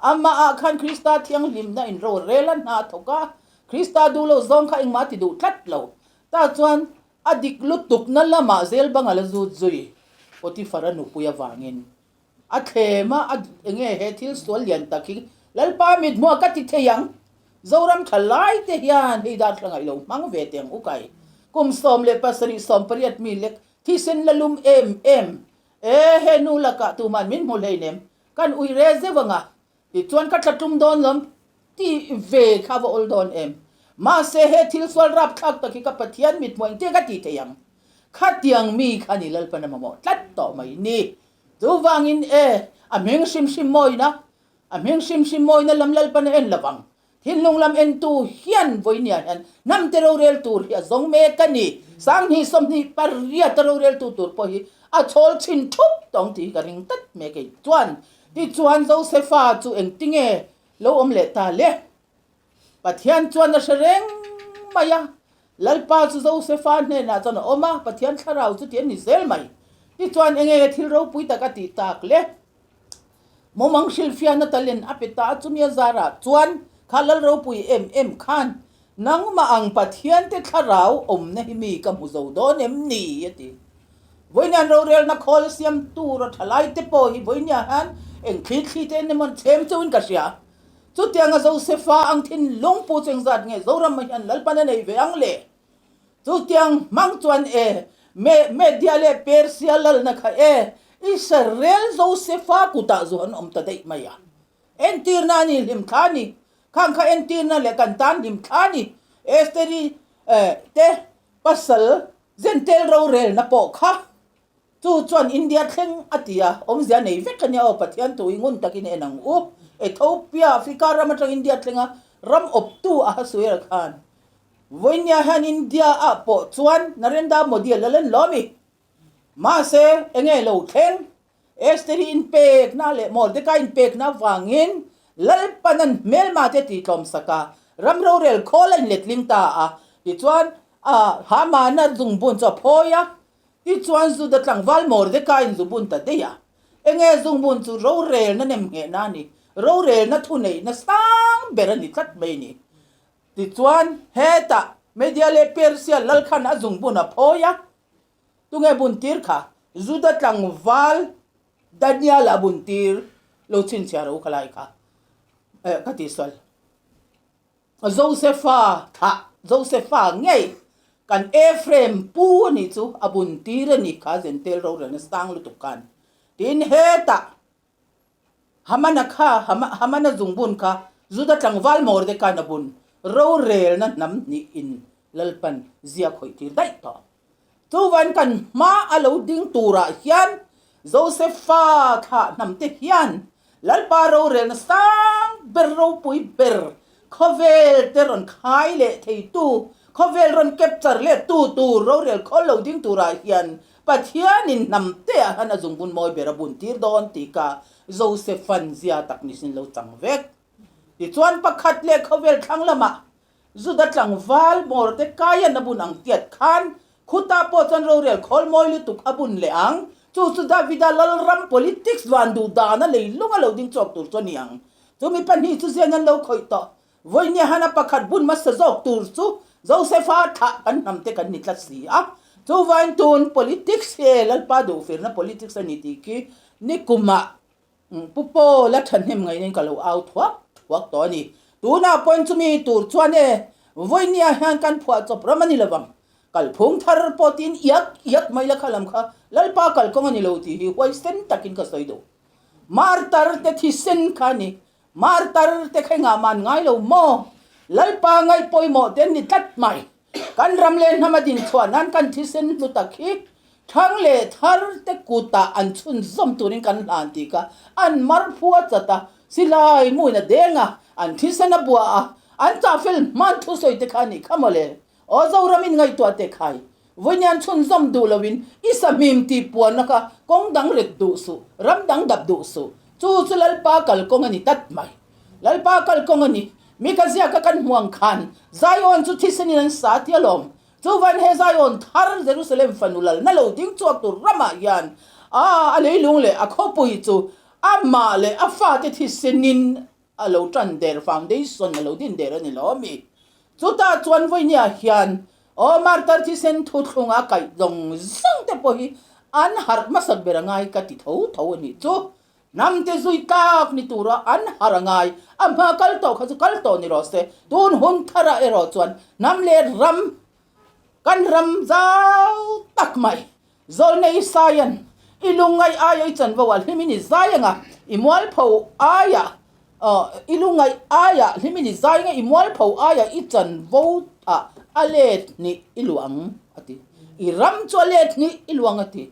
Amahah khan Krista thianghlimna inrorel a hna thawk a, Krista duh loh zawng kha engmah a ti duh tlat lo. Tah chuan A dik lutukna lamah zel bang a la zut zui, Potiphar-a nupui avangin. A thlem a, a enge he thil sual lian tak hi Lalpa mit hmuah ka ti thei ang. Zoram tha lai te hian hei dar thla ngaih lo hmang ve teh ang u kai. Kum 17 18 mi lek thisen la lum em em e he nu lakah tuman min hmu hleinem kan ui re zeuh anga Tichuan ka tla tum dawn lawm tih ve kha va awl dawn em? Mahse he thil sual rapthlak tak hi ka Pathian mit hmuh engtin ka tih thei ang? Khatiang mi kha ni Lalpan a mamawh tlat tawh mai ni. Chuvangin e, a hming hrim hrim mawina, a hming hrim hrim mawina lam Lalpan a en lo vang. Thinlung lam entu hian vawinia hian hnamte rorel tur hi a zawng mek a ni. 2028 a roreltu tur pawh hi a chhawl chhin thup tawng tih hi ka ring tlat mek e. Chuan tichuan Josefa chu engtinge lo awm leh ta le? Pathian chuan a hre reng mai a, Lalpa chu Josefa hnenah chuan a awm a, Pathian thlarau chu tih a ni zel mai. Tichuan enge thil ropui tak a tih tak le? Mumang hrilhfiahna talent a pe ta a, chumi a zarah chuan kha Lal ropui em em khan nangmah ang Pathiante thlarau awmna hi mi ka hmu zo dawn em ni? a ti. Vawinia rorelna khawl siam tur a thalai te pawh hi vawinia hian eng thli thli te en emaw an chhem chauhin ka hria. Chutianga Josefa ang thinlung pu chu engzat nge Zoram hian Lalpan a nei ve ang le? Chutiang hmang chuan e, Me, Media leh Persia lalna kha e, Israel Josefa kutah zu an awm ta daih mai a. Entirna a ni hlimthla a ni. Khang kha entirna leh kan tan hlimthla a ni. Esteri te pasal Zentel rorelna pawh kha chu chuan India thleng a ti a, awmzia nei vek a nia aw, Pathian thu hi ngun takin en ang u. Ethiopia, Africa ram atang India thlenga ram awptu Ahasuera khan Vawinia hian India ah pawh chuan Narendra Modi a la len lo ami? Mahse, enge lo thleng? Esther-i inpekna leh Mordecai inpekna avangin Lalpan an hmelma te tihtlawm sak a, ram rorel khawl a inletling ta a. Tichuan, Hamana zungbun chu a phawi a, tichuan Juda tlangval Mordecai-in zubun ta daih a. Enge zungbun chu rorelna nemnghehna a ni, rorelna thuneihna sang ber a ni tlat mai a ni. Tichuan, hetah Media leh Persia lal khan a zungbun a phawi a, tunge bun tir kha? Juda tlangval Daniel-a bun tir lo chhinchhiah ro kha lai kha eh ka tihsual. Josefa thlah Josefa ngei kan Ephraim pu a nih chu a bun tir a nih kha Zentel rorelna sang lutuk khan tin hetah Hamana kha Hamana zungbun kha Juda tlangval Mordekai'n a bun rorelna hnam hnih in Lalpan zia khawih tir daih tawh. Chuvan kan hma a lo ding turah hian Josefa thlah hnam te hian Lalpa rorelna sang ber ropui ber khawvel te rawn khai leh theitu, khawvel rawn capture leh tu tur rorel khawl lo ding turah hian Pathianin hnam te ah hian a zungbun mawi ber a bun tir dawn tih kha Josephan zia tak nisin lo chang vek. Tichuan pakhat leh khawvel thlang lamah Juda tlangval Mordekaia'n a bun ang tiat khan khutah pawh chuan rorel khawl mawi lutuk a bun leh ang. Chu chu Davida lalram politics van duh dana leilung a lo ding chawk tur chu a ni ang. Chumi pahnih chu zian an lo khawih tawh. Vawinia hana pakhat bun hmasa zawk tur chu Josefa thlah kan hnam te kan ni tlat si a. Chuvain tun politics hi Lalpa duhfirna politics a ni tih khi nikumah Pu Paul a thahnem ngaihnain ka lo au thuak thuak tawh a ni. Tunah pawhin chumi tur chuan e vawinia hian kan phuah chawp ram a ni lovang. Kalphung thar pawh tiin iak iak mai la kha lam kha Lalpa kalkawng a ni lo tih hi huaisen takin ka sawi duh. Martar te thisen kha a ni. Martar te kha engah man ngai lo maw? Lalpa ngaih pawimawh te an ni tlat mai. Kan ram leh hnam a din chhuah nan kan thisen hlu tak hi thang leh thar te kutah an chhunzawm turin kan hlan tih kha an mar phua chat a, silai muin a deng a, an thisen a bua a, an chah fel hman thusawi te kha a nih kha mawle. Aw Zoram in ngaihtuah teh khai. Vawiin chhunzawm duh loin i sahmim tih puanna kha kawng dang ret duh suh, ram dang dap duh suh. Chu chu Lalpa kalkawng a ni tlat mai. Lalpa kalkawng a ni. Mi ka ziaka kan hmuh ang khan Zion chu thisen in an sa ti alawm. Chuvain he Zion thar Jerusalem fanu lalna lo ding chhuak tur ramah hian a a leilung leh a khawpui chu amah leh a fate thisen in a lo tan der, foundation a lo din der a ni lo ami? Chutah chuan vawinia hian aw martar thisen thuthlung a kaih zawng zawng te pawh hi an harh hmasak ber a ngai ka ti tho tho a nih chu. Hnam te zui tlak ni tura an harh a ngai, a hma kal tawh kha chu kal tawh ni rawh se, tun hun tharah erawh chuan hnam leh ram Kan ram zau tak mai. Zawlnei Isaia'n, I lungngaih aia i chanvo ah hlimin i zai anga, i mualpho aia, i lungngaih aia hlimin i zai anga, i mualpho aia i chanvo ah a let hnih i luang, a ti. I ram chu a let hnih i luang, a ti.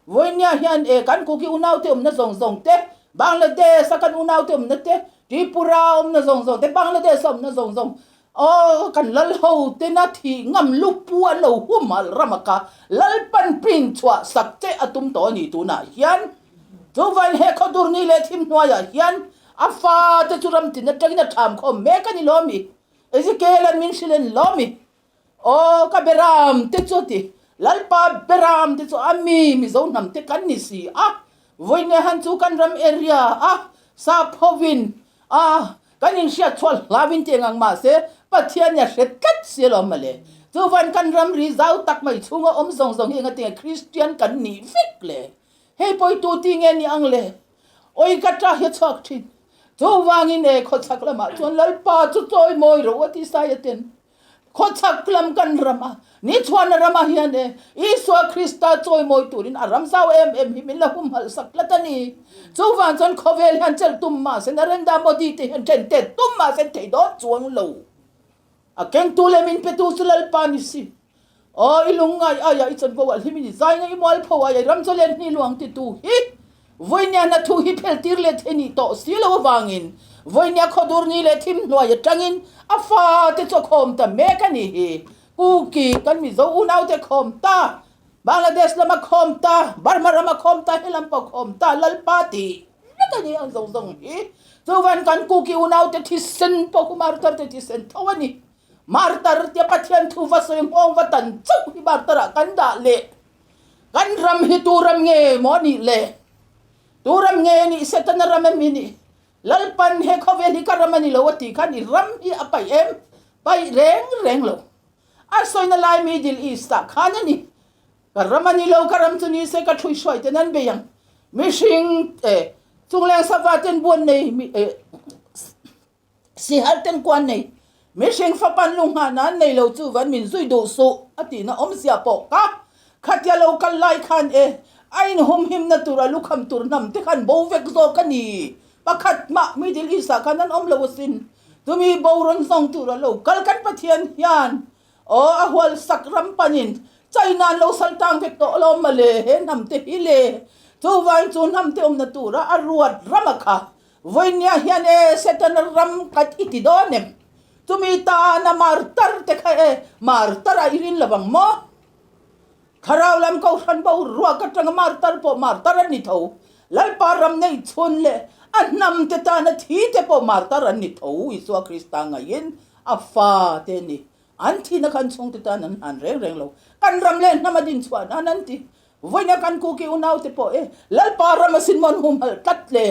Vawinia hian e kan Kuki unaute awmna zawng zawng te, Bangladesh a kan unaute awmna te, Tripura awmna zawng zawng te, Bangladesh a awmna zawng zawng aw kan lal ho tena thih ngam lupu an lo humhalh ram a kha Lalpan pin chhuah sak che a tum tawh a ni tunah hian. Chuvain he khawdur ni leh thim hnuaiah hian a fate chu ram tin atangin a tham khawm mek a ni lo mi? Ezekiel-a'n min hrilh en lo mi? Aw ka beram te chu ti, Lalpa beram te chu a mi Mizo hnam te kan ni si a, vawinia han chu kan ram area a sap hovin a kan inhriat chhuah hlauin tih engang mahse Pathian nia hre tlat si alawm mawle. Chuvan kan ram ri zau tak mai chhunga awm zawng zawng hi engatinge Kristian kan nih vek le? Hei pawitu ti nge ni ang le? Awi ka ṭah hi a chhuak ṭhin. Chuvangin e khawchhak lamah chuan Lalpa chu chawi mawi rawh a ti Saia ten. Khawchhak lam kan ram a, ni chhuahna ramah hian e Isua Krista chawimawi turin a ram zau em em hi min la humhalh sak tlat a ni. Chuvang chuan khawvel hian chelh tum mahse Narendra Modi te hian then tet tum mahse an thei dawn chuang lo. A kengtu leh min petu chu Lalpa ni si. Aw i lungngai aia i chanvo ah hlim i ni zai nge i mualpho aia i ram chaw len hni luang titu hi vawinia hna thu hi phel tir leh thei nih tawh si lo avangin vawinia khawdur ni leh thim hnuai atangin a fate chu a khawm ta mek a ni hi. Kuki kan Mizo unaute khawm ta, Bangladesh lama khawm ta, Burma rama khawm ta, helam pawh khawm ta Lalpa tih vek a ni ang zawng zawng hi. Chuvan kan Kuki unaute thisen pawh Kumar thar te thisen tho a ni. Martar tia Pathian thu va sawi nghawng va tan chauh hi martar ah kan dah leh. Kan ram hi tu ram nge maw nih le? Tu ram nge nih Setana ram em hi nih? Lalpan he khawvel hi ka ram a ni lo a tih khan i ram hi a paih em? Paih reng reng lo. A sawina lai Middle East ah khan a ni. Ka ram a ni lo, ka ram chu ni se ka ṭhuihruai ten an bei ang. Mihring eh chungleng sava ten buan nei eh sihal ten kuan nei mihring fapan lunghahna an nei lo chu van min zui duh suh a tihna awmzia pawh ka khatia lo kal lai khan e a inhumhimna tur a lukham tur hnam te khan bo vek zawk a ni. Pakhat mah Middle East ah khan an awm lo asin. Chumi bo rawn zawng tur a lo kal kan Pathian hian aw a hual sak ram panin China an lo sal tang vek tawh alawm mawle he hnam te hi le. Chuvangin chu hnam te awmna tura a ruat ram a kha vawinia hian e Setana ram kat i ti dawn em? Chumi tana martar te kha e martar a i rin lo ang maw? Thlarau lam kohhran bo ruak atanga martar pawh martar an ni tho. Lalpa ram nei chhun leh a hnam te tana thi te pawh martar an ni tho. Isua Krista ngaiin a fa te ni. An thihna khan chhungte tan an hlan reng reng lo. Kan ram leh hnam a din chhuah nan an ti. Vawiina kan kuki unau te pawh e Lalpa ram a sin mawn humhalh tlat le.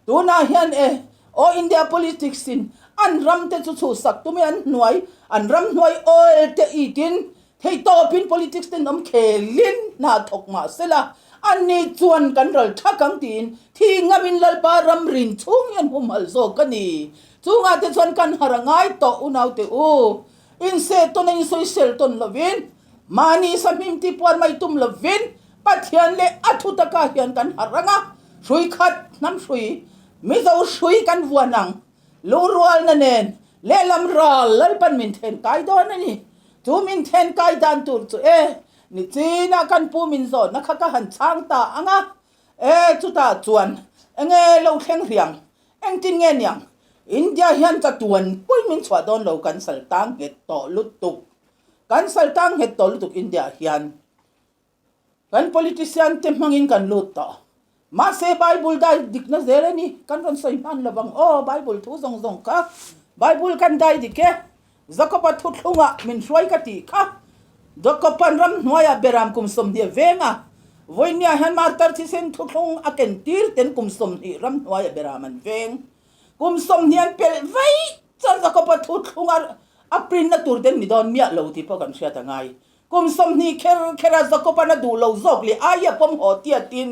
Tunah hian e aw India politics in an ram te chu chhuhsak tum i an hnuai an ram hnuai oil te itin theihtawpin politics ten awm khelin hna thawk mah sela anni chuan kan ral thak ang tiin thi ngamin Lalpa ram rin chhung hian humhalh zawk a ni. Chungah te chuan kan har a ngai tawh unaute u. Inseh tawn a insawisel tawn lovin mahni sahmim tipuar mai tum lovin Pathian leh a thu takah hian kan harh ang a, hrui khat hnam hrui, Mizo hrui kan vuan ang, lungrualna nen lehlam ral Lalpan min then kai dawn a ni. Chu min then kai dan tur chu e, nichinah kan pu min zawnna kha ka han chhang ta ang a, e chutah chuan enge lo thleng hriang, engtin nge niang, India hian chatuan pui min chhuah dawn lo kan sal tang nghet tawh lutuk, kan sal tang nghet tawh lutuk India hian. Kan politician te hmangin kan lut tawh. Mahse Bible dai dikna zel a ni. Kan rawn sawi hman lo vang aw Bible thu zawng zawng kha. Bible kan dai dik e. Jacob-a thuthlungah min hruai ka tih kha. Jacob-a'n ramhnuaiah beram kum 20 a veng a. Vawinia hian martar thisen thuthlung a ken tir ten kum 20 ramhnuaiah beram an veng. Kum 20 an pelh vaih chuan Jacob-a thuthlunga a print na tur ten ni dawn miah lo tih pawh kan hriat a ngai. Kum 20 kher kher a Jakoban a duh lo zawk leh ai a pawm haw tiatin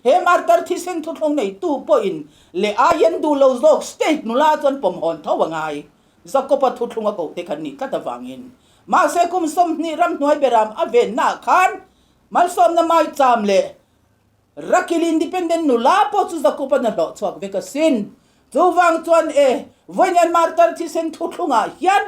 he martar thisen thuthlung neitu pawhin leh ai an duh lo zawk state nula chuan pawm hawn tho a ngai. Jakoba thuthlung a koh te khan nih tlat avangin. Mahse kum 20 ramhnuai beram a vennaah khan malsawmna maicham leh Rakil independent nula pawh chu Jakoban a hlawh chhuak vek asin. Chuvang chuan e vawiin martar thisen thuthlungah hian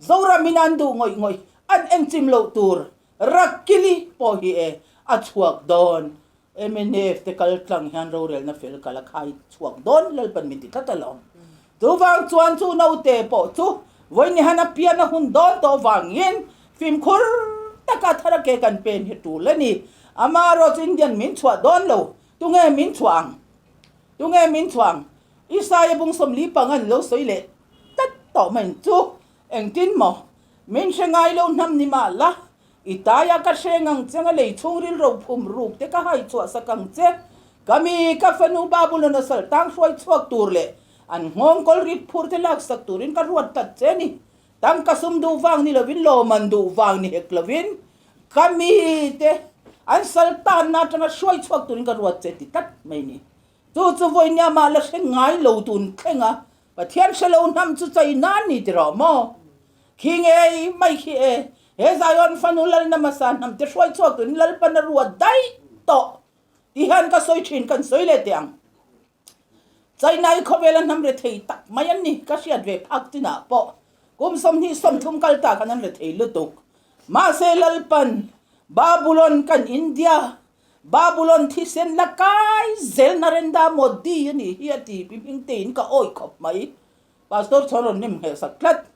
Zoram in an duh ngawih ngawih an enchim loh tur Rakili pawh hi e a chhuak dawn. Mnf te kal tlang hian rorelna fel kal a khai chhuak dawn Lalpan min ti tlat alawm. Chuvang chuan chu naute pawh chu vawiin han a pian a hun dawn tawh vangin fimkhur taka thar a ke kan pen hi tul a ni. Amaherawhchu Indian min chhuah dawn lo, tunge min chhuah ang? Tunge min chhuah ang? Isaia bung 45 an lo sawi leh tlat tawh mai chu engtin maw? Min hre ngai lo hnam ni mah la, i taia ka hre ngang che anga lei chhungril ro phum ruk te ka hai chhuah sak ang che. Ka mi, ka fanu Babulon a sal tang hruai chhuak tur leh an nghawng kawl rit phur te lak sak turin ka ruat tlat che ni. Tangka sum duh vang ni lovin lawman duh vang ni hek lovin ka mi te an sal tanna atanga hruai chhuak turin ka ruat che ti tlat mai ni. Chu chu vawinia mah la hre ngai lo tun thleng a, Pathian hre lo hnam chu chei nan ni ti rawh maw? Khi ngei mai khi e, he Zion fanu Lalna hmasa hnam te hruai chhuak turin Lalpan a ruat daih tawh ti hian ka sawi thin kan sawi leh teh ang. China i khawvela hnam rethei tak mai an ni, ka hriat ve phak chinah pawh kum 20 30 kal ta khan an rethei lutuk. Mahse Lalpan Babulon kan India Babulon thisen la kai zel Narendra Modi a nih hi a ti pi hming tein ka awi khawp mai. Pastor chhawn rawn nem ngheh sak tlat.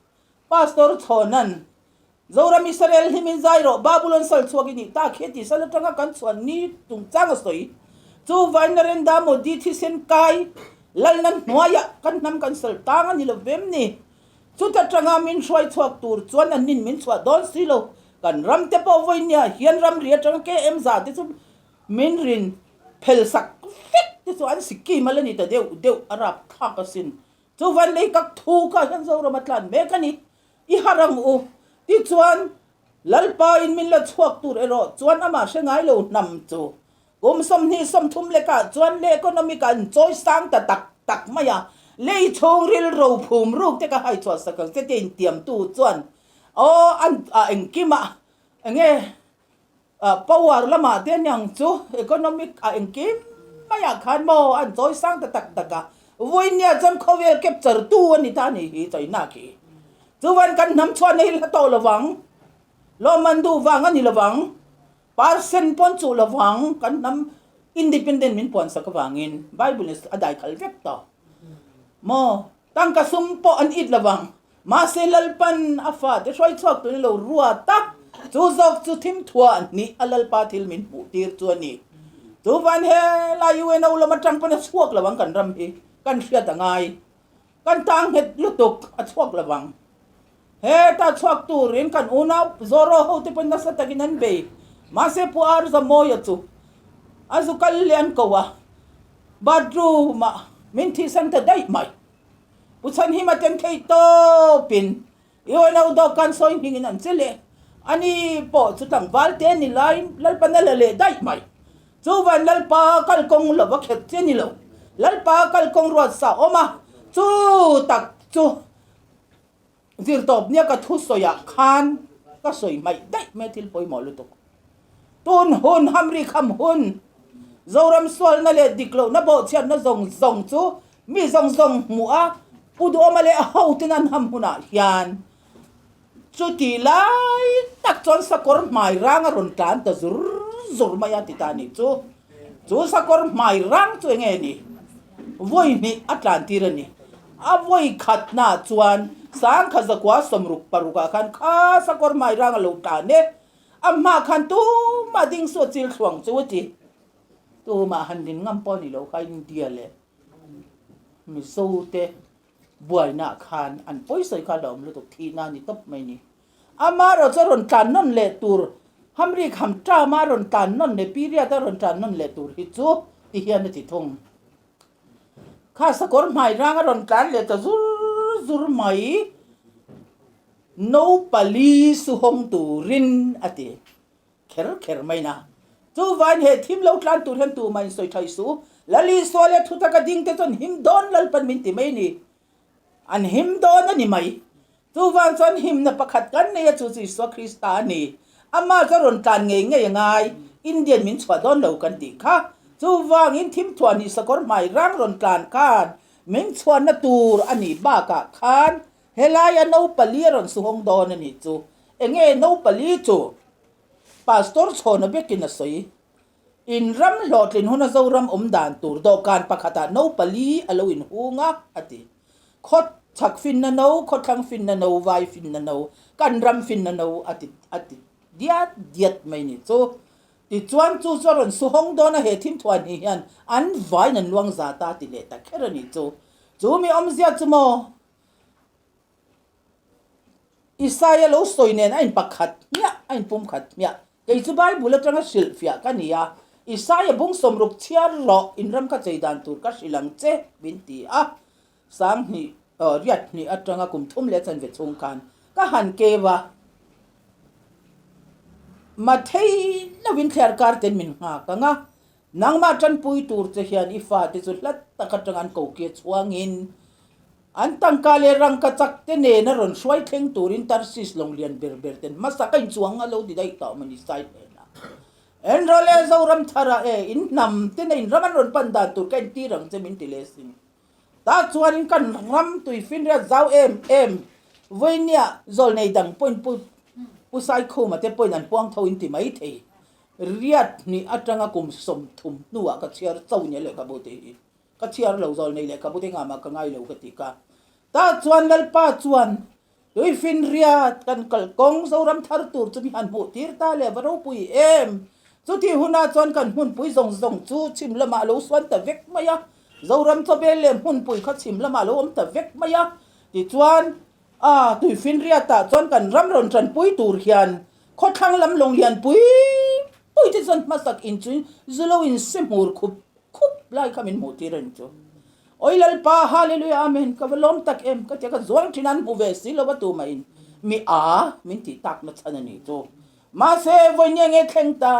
Pastor chhawnan Zoram Israel hi min zai rawh Babulon sal chhuak i nih tak hi a ti sal atanga kan chhuan ni chungchang a sawi. Chuvain Narendra Modi thisen kai lalna hnuaiah kan hnam kan sal tang a ni lo vem ni. Chuta tanga min hruai chhuak tur chuan an nin min chhuah dawn si lo. Kan ram te pawh vawinia hian ramri atanga KM za te chu min rin phel sak vek te chu an Sikkim a la ni ta deuh deuh a rap thlak asin. Chuvan lei kak thu kha hian Zoram a tlan mek a ni. I har ang u. Tichuan Lalpa in min la chhuak tur erawh chuan amah hre ngai lo hnam chu. Kum 20 30 lekah chuan le economic ah an chawi sang ta tak tak mai a, lei chhungril ro phum ruk te ka hai chhuah sak ang che tia intiamtu chuan aw an ah engkimah enge power lamah te aniang chu economic ah engkim maiah khan maw an chawi sang ta tak tak a, vawinia chuan khawvel capture tu a ni ta a nih hi China khi. Chuvan kan hnam chhuahna hi la tawh lovang, lawmman duh vang a ni lovang. Parsen pawn chuh lovang kan hnam independent min puan sak avangin Bible in a dai khal vek tawh maw? Tangka sum pawh an it lovang mahse Lalpan a fate hruai chhuak turin a lo ruat a, chu zawk chu thim thuah hnih a Lalpa thil min hmuh tir chu a ni. Chuvan helai UNO lam atang pawn a chhuak lovang kan ram hi kan hriat a ngai. Kan tang nghet lutuk a chhuak lovang. Heta chhuak turin kan unau Zoro ho te pawhin nasa takin an bei. Mahse Pu Arza Mawia chu a zu kal leh an ko a, bathroom ah min thihsan ta daih mai. Pu Chhanhima ten thei tawpin UNO dawhkan sawi hmingin an che leh. Ani pawh chu tlangval te ni laiin Lalpan a la leh daih mai. Chuvan Lalpa kalkawng lo va khet che ni lo. Lalpa kalkawng ruat sa awm a, chu tak chu zirtawp nia ka thu sawiah khan ka sawi hmaih daih mai a thil pawimawh lutuk. Tun hun hamri kham hun Zoram sualna leh dik lohna bawhchhiatna zawng zawng chu mi zawng zawng hmuh a, Pu Duhawma leh a hoten an ham hunah hian Chuti lai tak chuan sakawr hmai rang a rawn tlan ta zur zur mai a ti ta a nih chu. Chu sakawr hmai rang chu enge ni? Vawi hnih a tlan tir a ni. A vawi khatnaah chuan sangkha zakua 66 ah khan kha sakawr hmai rang a lo tlan e. A hmaah khan tumah ding suh a chil thluang chu a ti. Tumah han din ngam pawh a ni lo kha India leh Mizo te Buainaah khan an pawisawi kha la awm lutuk thihna a ni tawp mai ni. Amaherawh chu a rawn tlan nawn leh tur, Hamri kham term-a a rawn tlan nawn leh period-a rawn tlan nawn leh tur hi chu ti hian a ti thung. Kha sakawr hmai rang a rawn tlan leh ta zur zur mai, No pali suhawng turin a ti. Kher kher mai na. Chuvain he thim lo tlan tur hian tumah in sawi thai suh. Lal Isua leh thutaka ding te chuan him dawn Lalpan min ti mai ni. An him dawn a ni mai. Chuvan chuan himna pakhat kan nei a chu chu Isua Krista a ni. Amah chu a rawn tlan ngei ngei a ngai. Indian min chhuah dawn lo kan tih kha. Chuvangin thim thuah ni sakawr hmai rang rawn tlan khan min chhuahna tur a nih bakah khan Helaia no pali a rawn suhawng dawn a nih chu. Enge no pali chu? Pastor Chhawna bekin a sawi. In ram hlawhtlin huna Zoram awm dan tur dawhkan pakhatah no pali a lo inhung a, a ti. Khaw chhak finna no, khaw thlang finna no, vai finna no, kan ram finna no a ti a ti diat diat mai nih chu. Tichuan chu chu a rawn suhawng dawn a, he thimthuah hnih hian an vaiin an luang za ta a ti leh ta kher a nih chu. Chu mi awmzia chu maw? Isaia lo sawi nen a inpakhat hmiah, a inpumkhat hmiah. Kei chu Bible atanga hrilhfiah ka ni a, Isaia bung 60 chhiar rawh, inram kha chei dan tur ka hrilh ang che, min ti a. 2000 riat hnih atanga kum thum leh chanve chhung khan ka han keu a, Mathei lovin thliar kar ten min nghak ang a, Nangmah tanpui tur che hian i fate chu hlat tak atang an kokia chhuangin an tangka leh rangka chak te nena rawn hruai thleng turin Tarsis lawng lian ber ber ten hmasa ka inchuang a lo ti daih tawh mawni sai hnenah. Enrawl e Zoram thara e, in hnam tena in ram an rawn pan dan tur ka entir ang che min ti leh sin. Tah chuanin kan ram tuifinriat zau em em vawinia zawlnei dang pawhin Pu Pu Saikhuma te pawhin an puang tho in ti mai thei. Riat hnih atanga kum 30 hnuah ka chhiar cho nia lehkhabu tih hi ka chhiar lo zawl nei lehkhabu te ngah mah ka ngai lo ka ti ka. Tah chuan Lalpa chuan Tuifin riat kan kal kawng Zoram thar tur chu mi han hmuh tir ta leh va ropui em. Chutih hunah chuan kan hmunpui zawng zawng chu chhim lamah a lo suan ta vek mai a. Zoram chawbel leh hmunpui kha chhim lamah a lo awm ta vek mai a. Tichuan A, Tuifinriatah chuan kan ram rawn tanpui tur hian khawthlang lam lawng lian pui pui te chuan hmasak in chu zu lo in se hmur khup khup lai kha min hmuh tir a ni chu. Awi Lalpa, Hallelujah, Amen, ka va lawm tak em, ka tia ka zuang thin an hmu ve si lo va tumah in mi a min tih tak na chhan a ni chu. Mahse, vawiin nge nge thleng ta,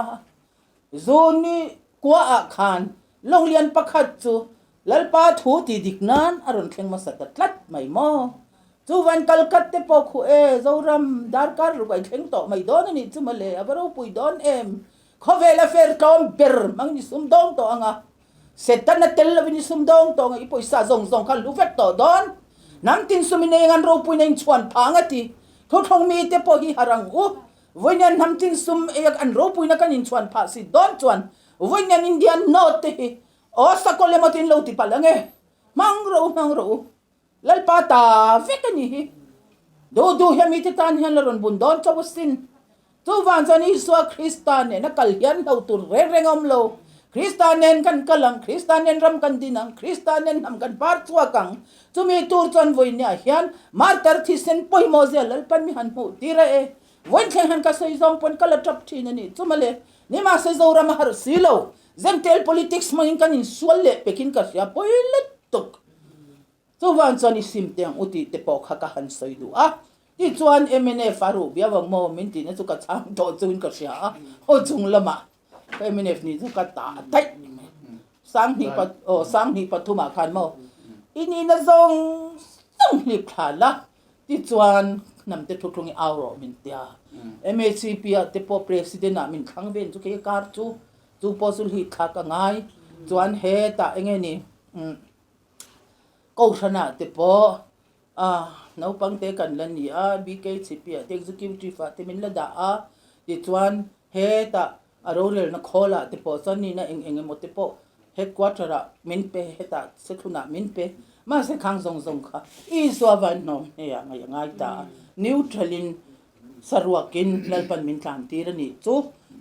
zu ni. kuaah khan Lawnglian pakhat chu Lalpa thu tih dik nan a rawn thleng hmasa ta tlat mai maw? Chuvan kalkat te pawh khu e, Zoram darkar ruk a i thleng tawh mai dawn a nih chu mawle, a va ropui dawn em? Khawvel a fer tlawm ber hmangin i sum dawng tawh ang a, Setan a tel lovin i sum dawng tawh ang a, i pawisa zawng zawng kha hlu vek tawh dawn. Hnam tin sum in eng an ropuina in chhuan phah ang a ti. Thuthlawng mite pawh hi harh ang u. Vawiin hnam tin sum ei an ropuina kan inchhuan phah si dawn chuan vawiin India note te hi aw sakaw lem atin lo ti palh ang e. Hmang rawh u, hmang rawh u. Lalpa ta vek a ni hi. Duh duh hian mite tan hian la rawn bun dawn chauh asin. Chuvang chuan Isua Krista nena kal hian hlo tur reng reng a awm lo. Krista nen kan kal ang, Krista nen ram kan din ang, Krista nen hnam kan par chhuak ang. Chumi tur chuan vawinia hian martar thisen pawimawh zia Lalpan mi han hmuh tir a e. Vawiin thleng hian ka sawi zawng pawn ka la tap thin a ni. Chumale, nimahse Zoram a harh si lo. Zentel politics hmangin kan insual leh pekin ka hria pawi lutuk. Chuvang chuan i sim teh ang u tih te pawh kha ka han sawi duh a. Tichuan mnf a ruh viau ang maw min tihna chu ka chhang tawh chuin ka hria a, haw chung lamah ka mnf nih chu ka tah daih ni mai. Sanghnih pa aw sanghnih pathumah khan maw i nihna zawng zawng hlip thla la tichuan hnamte thuthlung i au rawh min tia. MHCP ah te pawh president ah min thlang vel chu kei kar chu chu pawh chu hlih thlak a ngai chuan hetah enge ni umm. Kohhranah te pawh naupang te kan la ni a, BKCP ah te Executive ah te min la dah a, tichuan hetah a rorelna khawlah te pawh chuan nihna eng eng emaw te pawh headquarter ah min pe, hetah sethlunah min pe, mahse khang zawng zawng kha Isua van hnawm hneah ngaih a ngai ta a, neutral in saruakin Lalpan min tlan tir a nih chu,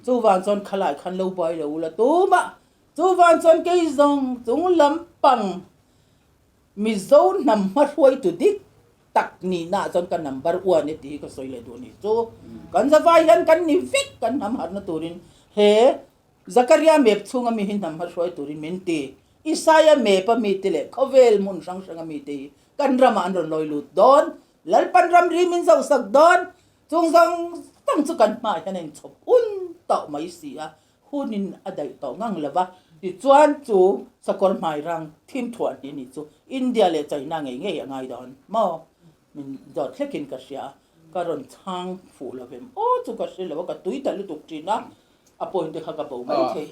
chuvang chuan khalai khan lo buai lo ula tumah Chuvang chuan kei zawng chung lampang Mizo hnam hmahruaitu dik tak nihna ah chuan ka number one e tih hi ka sawi leh duh a ni. Chu kan zavai hian kan ni vek kan hnam harhna turin he Zakaria map chhunga mi hi hnam hmahruai turin min ti. Isaia map a mite leh khawvel hmun hrang hranga mite hi kan ramah an rawn lawi lut dawn. Lalpan ramri min zohsak dawn. Chung zawng zawng chu kan hmaah hian a inchhawp hun tawh mai si a. Hunin a daih tawh ngang lo va, tichuan chu sakawr hmai rang thim thuah hnih nih chu India leh China ngei ngei a ngai dawn maw? Min zawt hlekin ka hria a, ka rawn chhang fuh lo vem aw chu ka hre lo a, ka tui ta lutuk thin a, a point te kha ka bo mai thei.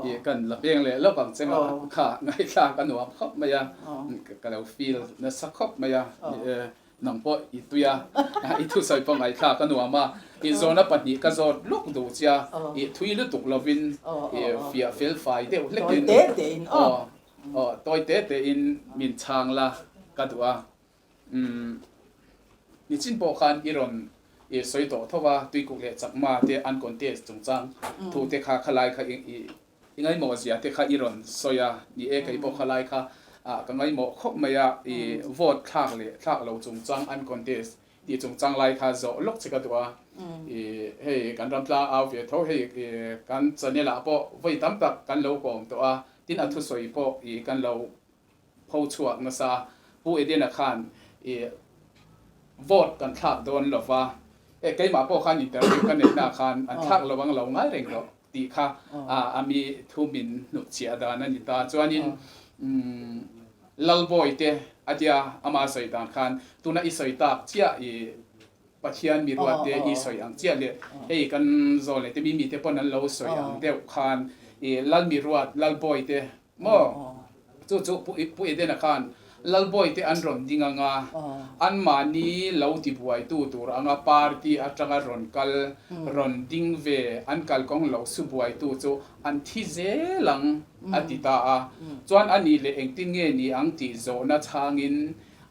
Ih kan la peng leh lawk ang che nga kha ngaihthlak a nuam khawp mai a, ka lo feel nasa khawp mai a. Nang pawh i tui a, i thusawi pawh ngaihthlak a nuam a, i zawhna pahnih ka zawt lawk duh chia, i thui lutuk lovin i fiah fel fai deuh hlekin aw aw tawi te tein min chhang la ka duh a. Umm nichin pawh khan i rawn i sawi tawh tho a, Tuikuk leh Chakma te an contest chungchang thu te kha khalai kha i I ngaimawh zia te kha i rawn sawi a, ni e kei pawh khalai kha ka ngaimawh khawp mai a, i vote thlak leh thlak lo chungchang an contest tih chungchang lai kha zawh lawk che ka duh a, i hei kan ram tlang au ve tho hei kan channel ah pawh vawi tam tak kan lo kawm tawh a, tin a thusawi pawh i kan lo pho chhuak nasa a, Pu Edena khan i vote kan thlak dawn lo va, e keimah pawh khan interview ka neih na khan an thlak lo ang lo ngai reng rawh tih kha a mi thu min hnutchhiah dan a ni ta. Chuanin Lalbawi te a tia ama sawi dan khan tuna i sawi tak chiah i Pathian mi ruat te i sawi ang chiah leh hei kan zawl leh te mi mite pawn an lo sawi ang deuh khan i Lalmi ruat Lalbawi te Maw? Chu chu Pu Edena khan Lalbawi te an rawn ding anga, anmahni lo tibuaitu tur anga party atanga rawn kal, rawn ding ve, an kalkawng lo subuaitu chu an thi zel ang a ti ta a. Chuan a nih leh engtin nge ni ang tih zawhna chhangin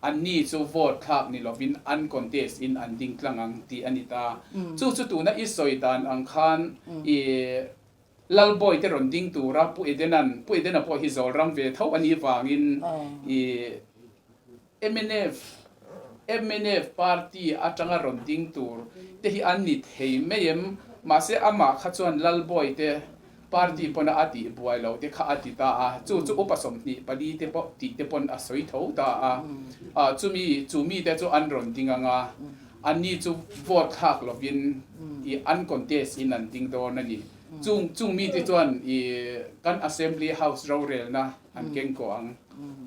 anni chu vote thlak ni lovin an contest in an ding tlang ang tih a ni ta. Chu chu tuna i sawi dan ang khan i Lalbawi te rawn ding tura Pu Edena'n, Pu Edena pawh hi zawl ram ve tho a nih vangin i mnf, mnf party atanga rawn ding tur te hi an ni thei mai em? Mahse amah kha chuan Lalbawi te party pawna a tih buai lo te kha a ti ta a, chu chu upa 24 te pawh tih te pawn a sawi tho ta a, chumi, chu mite chu an rawn ding ang a. Anni chu vote thlak lovin i uncontest in an ding dawn a ni. Chung chung mite chuan i kan Assembly House rorelna an keng kawh ang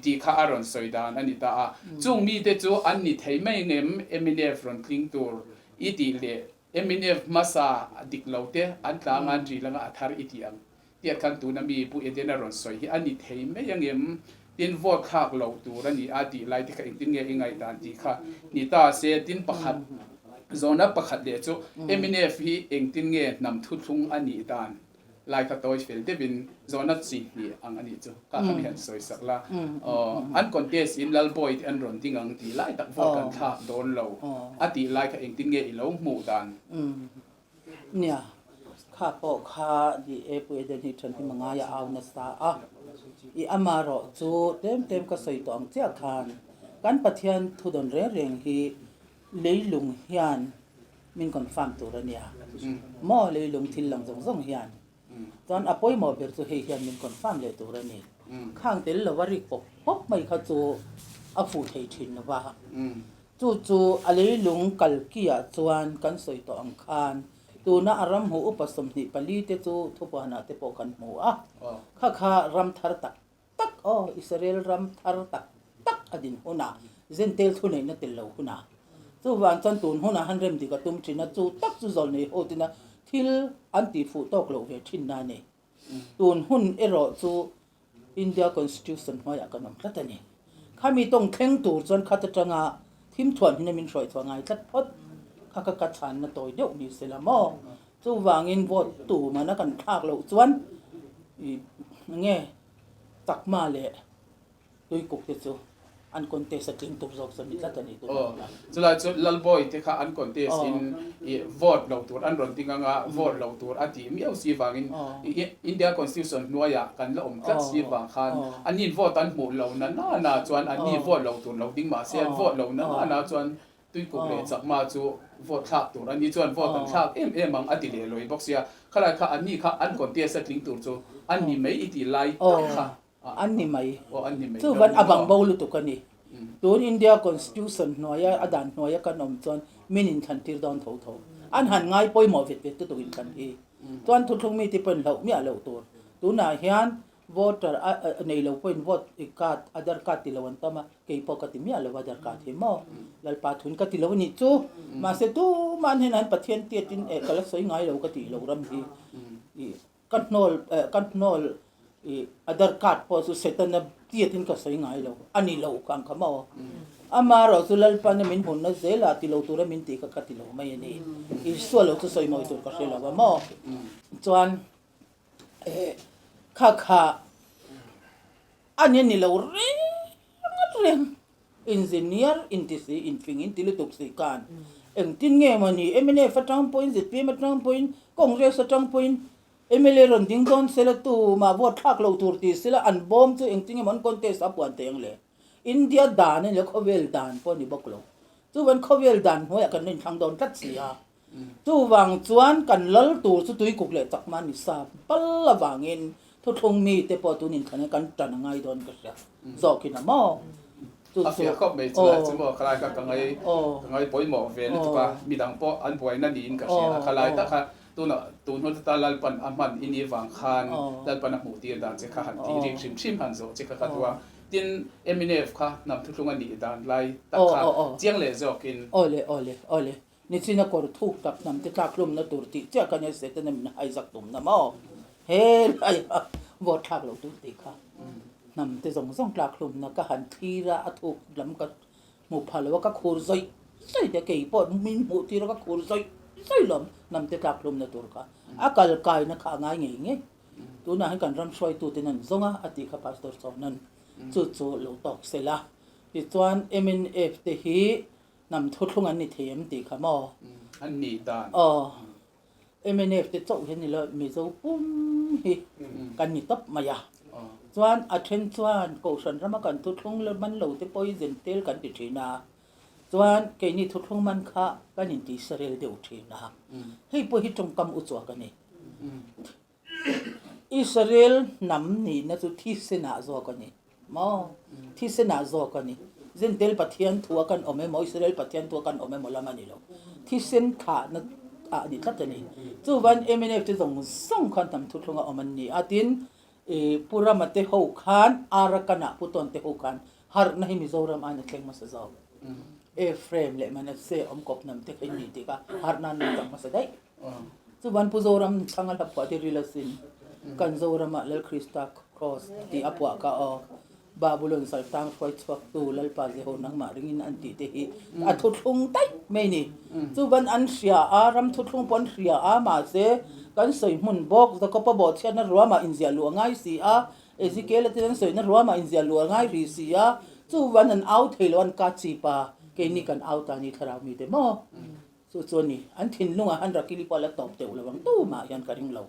tih kha a rawn sawi dan a ni ta a. Chung mite chu an ni thei mai ngem mnf rawn tling tur i tih leh mnf hmasa dik lo te an tlang an ril anga a thar i tih ang Tiat khan tuna mi Pu Edena rawn sawi hi a ni thei mai angem? Tin vote thlak loh tur a ni a tih lai te kha engtin nge i ngaihdan tih kha ni ta se. Tin pakhat zawhna pakhat leh chu mnf hi engtin nge hnam thuthlung a nih dan lai kha tawi fel deuhin zawhna chi hnih ang a nih chu kha kha mi han sawi sak la. An contest in Lalbawi te an rawn ding ang tih lai tak vote kan thlak dawn lo a tih lai kha engtin nge i lo hmuh dan? Nia, kha pawh kha ni e Pu Eden hi ṭhan hlim a ngai a au nasa a. I amarawh chu tlem tlem ka sawi tawh ang chiah khan kan Pathian thudawn reng reng hi leilung hian min confirm tur a nia. Maw leilung thil lang zawng zawng hian. Chuan a pawimawh ber chu hei hian min confirm leh tur a ni. Khang tel lova rik pawp pawp mai kha chu a fuh thei ṭhin lova. Chu chu a leilung kalkiah chuan kan sawi tawh ang khan tuna a ram hmuh upa 24 te chu thupuanah te pawh kan hmu a. Kha kha ram thar tak tak aw, Israel ram thar tak tak a din hunah, Zentel thuneihna tel lo hunah. Chuvang chuan tun hunah han rem dik a tum thin a, chu tak chu zawlnei ho tina thil an tihfuh tawk loh ve thin na a ni. Tun hun erawh chu India Constitution hnuaiah kan awm tlat a ni. Khami tawng thleng tur chuan khat atanga thim thuan hin a min hruai chhuah ngai tlat phawt. Kha ka ka chhanna tawi deuh ni se la maw? Chuvangin vote tu mana kan thlak loh chuan ih nge Chakma leh Tuikuk te chu an contest a tling tuk zawk chuan ni tlat a ni tun Aw, chulai chu Lalbawi te kha an contest in i vote lo tur an rawn ding anga vote lo tur a tih miau si vangin India constitution hnuaiah kan la awm tlat si vang khan anni vote an hmuh lo na na na chuan anni vote lo tur lo ding mahse an vote lo na na na chuan Tuikuk leh Chakma chu vote thlak tur anni chuan vote an thlak em em ang a ti leh lawi bawk sia khalai kha anni kha an contest a tling tur chu anni mai i tih lai tak kha An ni mai. Chuvan a bang bo lutuk a ni. Tun India Constitution hnuaia a dan hnuaia kan awm chuan min inthlan tir dawn tho tho. An han ngai pawimawh vet vet lutuk inthlan hi. Chuan thuthlung mite pawhin hlauh miah loh tur. Tunah hian voter a nei lo pawhin vote card, Aadhar card ti lo an tam a, kei pawh ka ti miah lo Aadhar card hi maw. Lalpa thun ka ti lo a nih chu. Mahse tumah an hian Pathian tiatin eh ka la sawi ngai lo ka tih lo ram hi. Ka hnawl eh ka hnawl ih Aadhar card pawh chu Setana tiatin ka sawi ngai lo a ni lo kha ang kha maw? Amaherawh chu Lalpana min hunna zelah ti lo tura min tih kha ka ti lo mai a ni. Isua lo chu sawi mawi tur ka hre lo a maw? Chuan eh kha kha a ni a ni lo reng reng. Engineer inti si, infing inti lutuk si khan engtin nge maw ni mnf atang pawhin zpm atang pawhin Congress atang pawhin mla rawn ding dawn sela tumah vote thlak loh tur ti sela an bawm chu engtin nge maw an contest a puan thei ang le. India dan a ni lo khawvel dan pawh a ni bawk lo. Chuvan khawvel dan hnuaiah kan la inthlang dawn tlat si a. Chuvang chuan kan lal tur chu tuikuk leh chakma ni sa pal avangin thuthlung mite pawh tun inthlan hian kan tan a ngai dawn ka hria zawkin a maw? Chu A chu fiah khawp mai chu lai chu maw khalai kha ka ngai ka ngai pawimawh ve lutuk a, midang pawh an buaina niin ka hria a, khalai tak kha tunah tun hun ta Lalpan a hman i nih vang khan Lalpan a hmuh tir dan che kha han tih rik hrim hrim han zawh che kha ka duh a, tin mnf kha hnam thuthlung a nih dan lai tak kha chiang leh zawkin. Awle awle awle Nichina kawr thuk tak hnam te tlak hlumna tur tih chiah kha nia Setana min haizak tumna maw? He lai a vote thlak loh tur tih kha hnam te zawng zawng tlak hlumna ka han thlir a, a thuk lam ka hmu pha lo a, ka khur zawih zawih te kei pawh min hmuh tir a ka khur zawih zawih lawm hnam te tlak hlumna tur kha a kal kaina kha a ngai ngei ngei. Tunah hian kan ram hruaituten an zawng a, a tih kha Pastor Chawnan chu chu lo tawk sela. Tichuan mnf te hi Hnam thuthlung an ni thei em tih kha maw? An nih dan. Aw. Mnf te chauh hi a ni lo, Mizo pum hi kan ni tawp mai a. Chuan a then chuan Kohhran rama kan thuthlung la man lo te pawh hi zen tel kan ti thin a. Chuan keini thuthlung man kha kan inti sarel deuh thin a. Hei pawh hi tawngkam u chuak a ni. Israel hnam nihna chu thisenah zawk a ni maw? Thisenah zawk a ni. Zentel Pathian thua kan awm emaw, Israel Pathian thua kan awm emaw lam a ni lo. Thisen thlahna ah a ni tlat a ni. Chuvan mnf te zawng zawng khan hnam thuthlunga awm an ni a, tin Pu Rama te ho khan Arakan ah Pu Tawn te ho khan harhna hi Mizoram aiin a thleng hmasa zawk. Ephraim leh Manasseh awm kawp hnam te kha in ni tih kha harhna an rawn chang hmasa daih. Chuvan Pu Zoram thlang a hla phuah te ril asin. Kan Zoramah Lal Krista Kraws tih a phuah kha aw. Babulon saltang hruai chhuaktu Lalpa Jeho nangmah ringin an tih te hi a thuthlung daih mai ni. Chuvan an hria a, ram thuthlung pawh an hria a, mahse kan sawi hmun bawk Jakoba bawhchhiatna ruamah inziah luh a ngai si a, Ezekiel-a ten an sawina ruamah inziah luh a ngai rih si a, chuvan an au thei lo an ka chi pa, keini kan au ta ni thlarau mite maw? Chu chu a ni. An thinlungah han Rakili pawh a la tawp deuh lo ang tumah hian ka ring lo.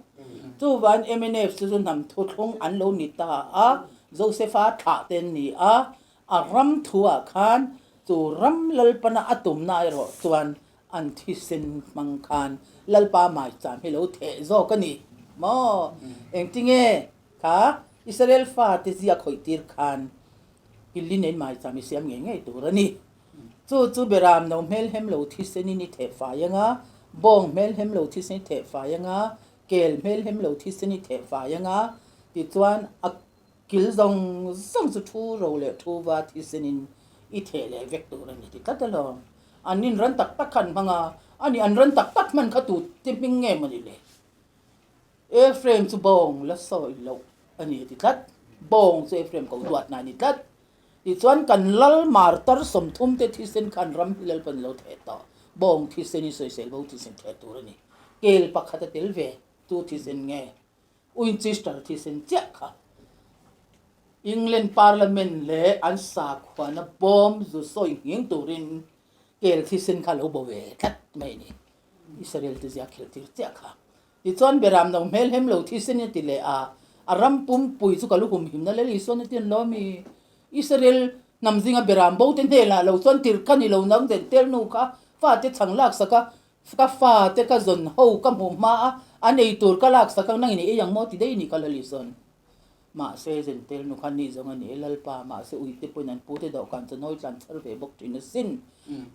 Chuvan mnf chu chu hnam thuthlung an lo ni ta a, Josepha thlah te an ni a, a ram thuah khan chu ram Lalpana a tumna erawh chuan an thisen hmang khan Lalpa maicham hi lo theh zawk a ni maw? Engtinge kha Israel fate ziak khawih tir khan Pilli nen maicham i siam ngei ngei tur a ni. Chu chu beram no hmelhem lo thisenin i theh fai anga, bawng hmelhem lo thisen i theh fai anga, kel hmelhem lo thisen i theh fai anga, tichuan a kil zawng zawng chu thu ro leh thu va thisenin i theh leh vek tur a ni ti tlat alawm. An inran tak tak kha an hmang a, ani an ran tak tak hman kha tu te hming nge mawni le? Ephraim chu bawng la sawi loh a ni ti tlat. Bawng chu Ephraim ko duatna a ni tlat. Tichuan kan lal martar 30 te thisen khan ram hi Lalpan lo theh tawh. Bawng thisen hi sawisel bo thisen theh tur a ni. Kel pakhat a tel ve tu thisen nge? Winchester thisen chiah kha. England Parliament leh an sakhuana bawm zu sawi nghing turin kel thisen kha lo bo ve tlat mai a ni. Israel te zia khelh tir chiah kha. Tichuan Beram no hmelhem lo thisen a ti leh a, a ram pumpui chu ka lu humhimna lel Isuan a ti an lo mi? Israel hnam zinga Beram bo te hnenah lo chuan tirh kha ni lo nang den tel nu kha fate chhang laksak a, ka fate ka zawn ho ka hmuh hma a, an ei tur ka laksak ang nangin i ei ang maw ti daih ni kha Lal Isuan. Mahse zentel nu kha ni zawng a ni e Lalpa, mahse uite pawhin an pute dawhkan chu nawi tlan char ve bawk thin asin.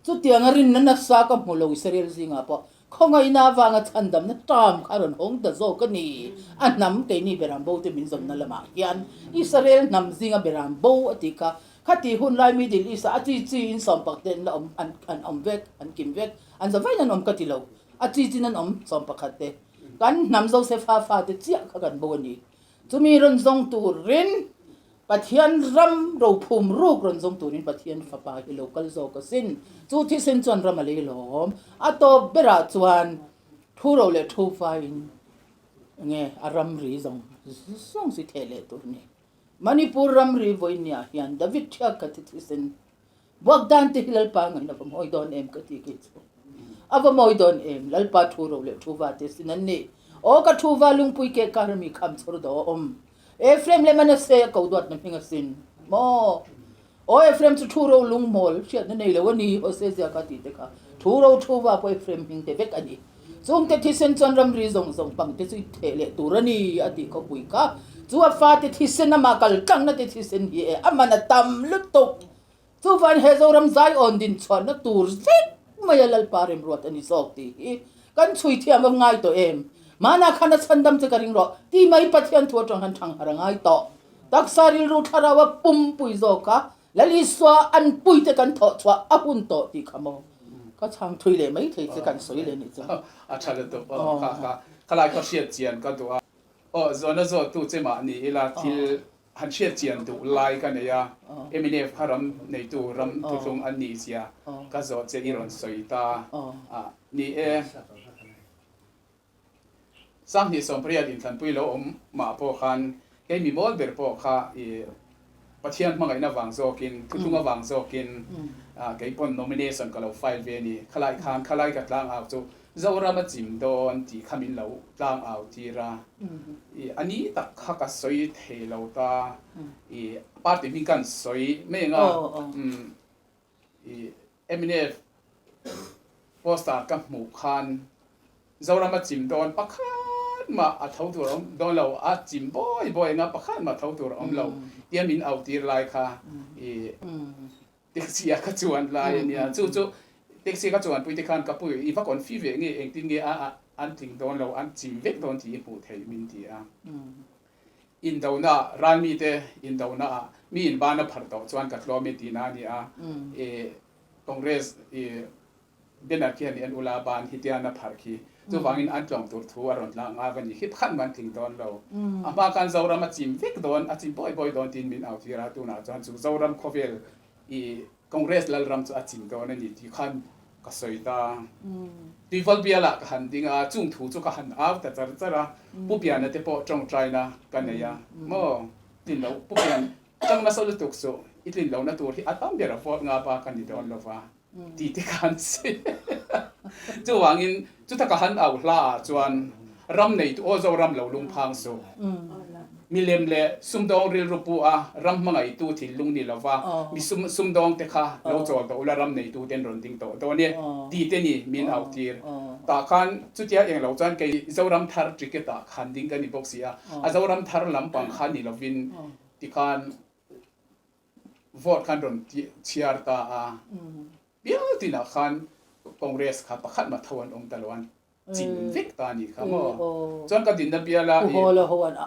Chutiang a rinna nasa ka hmu lo Israel zingah pawh khawngaihna avanga chhandamna term kha a rawn hawng ta zawk a ni. A hnam keini Beram bo te min zawnna lamah hian Israel hnam zinga Beram bo a tih kha khati hun lai Middle East ah a chi chi in sawmpak te an la awm an awm vek an kim vek an zavaiin an awm ka ti lo a chi chin an awm 11 te kan hnam Josefa fate chiah kha kan bo a ni. Chumi rawn zawng turin Pathian ram rophum ruk rawn zawng turin Pathian fapa hi lo kal zawk asin. Chu thisen chuan ram a lei lawm. A tawp berah chuan thu ro leh thu faiin enge a ramri zawng zawng si theh leh tur ni. Manipur ramri vawinia hian David Thiak ka thi thisen Buak dan te hi Lalpa ngaihna va mawi dawn em ka ti kei chu. A va mawi dawn em, Lalpa thu ro leh thu va te sin an ni. Aw ka thu va lungpui keh kar mi kham chhawr do a awm. Ephraim leh Manasseh a ko duatna hming a sin. Maw? Aw Ephraim chu thu ro lung mawl hriatna nei lo a ni, Hosea zia ka tih te kha. Thu ro thu va pawh Ephraim hming te vek a ni. Chungte thisen chuan ramri zawng zawng pang te chu i theh leh tur a ni, a tih khawpui kha. Chu a fate thisen amah kal tlangna te thisen hi e, a man a tam lutuk. Chuvan he Zoram Zion din chhuahna tur vek mai a Lalpa remruat a ni zawk tih hi kan chhui thiam a ngai tawh em? Mahna khan a chhandam che ka ring rawh tih mai Pathian thu atang han thang har a ngai tawh. Taksa rilru thlarau a pumpui zawk a, Lal Isua an puite kan thawh chhuah a hun tawh tih kha maw? Ka chhang thui leh mai thei che kan sawi leh nih chu. A tha lutuk aw kha kha khalai khaw hriat chian ka duh a. Aw zawhna zawhtu che mah ni ila thil Han hriat chian duh lai ka nei a, mnf kha ram neitu ram thuthlung an nih zia ka zawh che i rawn sawi ta a ni e. 2018 inthlanpui lo awm mah pawh khan kei mi mawl ber pawh kha i Pathian hmangaihna vang zawkin, thuthlung avang zawkin kei pawn nomination ka lo file ve a ni. Khalai khan khalai ka tlang au chu Zoram a chim dawn tih kha min lo tlang au tir a, i a ni tak kha ka sawi thei lo ta, i party hming khan sawi mai ang a, i mnf poster ka hmuh khan Zoram a chim dawn pakhat mah a tho tur a awm dawn lo, a chim bawi bawi ang a pakhat mah tho tur a awm lo tia min au tir lai kha i. Taxi a ka chuan lai a nia. Chu chu taxi a ka chuan pui te khan ka pu i va confi ve nge engtin nge a an tling dawn lo an chim vek dawn tih i hmuh theih min ti a. Indona ralmi te indona ah mi in ban a pharh tawh chuan ka tlawm e tihna a ni a. I Congress i Banner khi a ni an ula ban hi tian a pharh khi. Chuvangin an tlawm tur thu a rawn tlang a va ni khi pakhat man tling dawn lo. A hma khan Zoram a chim vek dawn, a chim bawi bawi dawn tiin min au tir a, tunah chuan chu Zoram khawvel i Congress Lalram chu a chim dawn a ni tih khan ka sawi ta. Tuival bialah ka han ding a, chung thu chu ka han au ta char char a, Pu Piana te pawh tawngtaina ka nei a, maw tlin lo Pu Pian tang nasa lutuk suh, i tlin lohna tur hi a tam ber a vote nga pa ka ni dawn lo va. Tih te khan si. Chuvangin chuta ka han au hla ah chuan ram neitu aw Zoram lo lungphang suh. Milem leh sumdawng rilru pu a ram hmangaihtu thinlung ni lova mi sum sumdawng te kha lo chawl tawh ula ram neitu ten rawn ding tawh dawn e tih te ni min au tir. Tah khan chutia eng lo chuan kei Zoram thar ticket ah khan ding ka ni bawk si a, a Zoram thar lampang kha ni lovin tikhan vote khan rawn chhiar ta a, bial tinah khan Congress kha pakhat mah tho an awm ta lo an chim vek ta a nih kha maw. Chuan ka dinna biala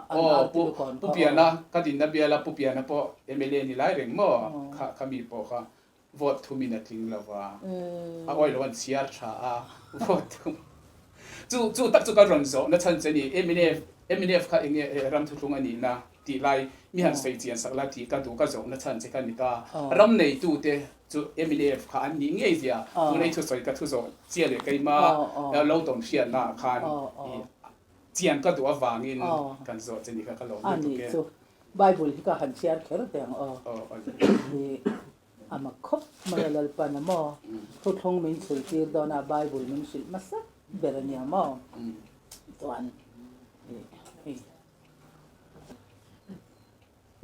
aw Pu Piana ka dinna biala Pu Piana pawh mla ni lai reng maw kha kha mi pawh kha vote thumin a tling lo va, a awih lo an chhiar tha a vote thum chu chu tak chu ka rawn zawh na chhan che ni mnf mnf kha enge ram thuthlung a nihna tih lai mi han sawi chian sak la tih ka duh ka zawh na chhan che ka ni ta ram neitu te chu mnf kha an nih ngei zia tuna i thusawi ka thu zawh chiah leh keima lo tawn hriatna ah khan chian ka duh avangin kan zawh che ni kha ka lawm lutuk e. Bible hi ka han chhiar kher teh ang aw. Hi a mak khawp mai a Lalpan a maw? Thuthlung min chhul tir dawn a Bible min hrilh hmasa ber a nia maw? Chuan hei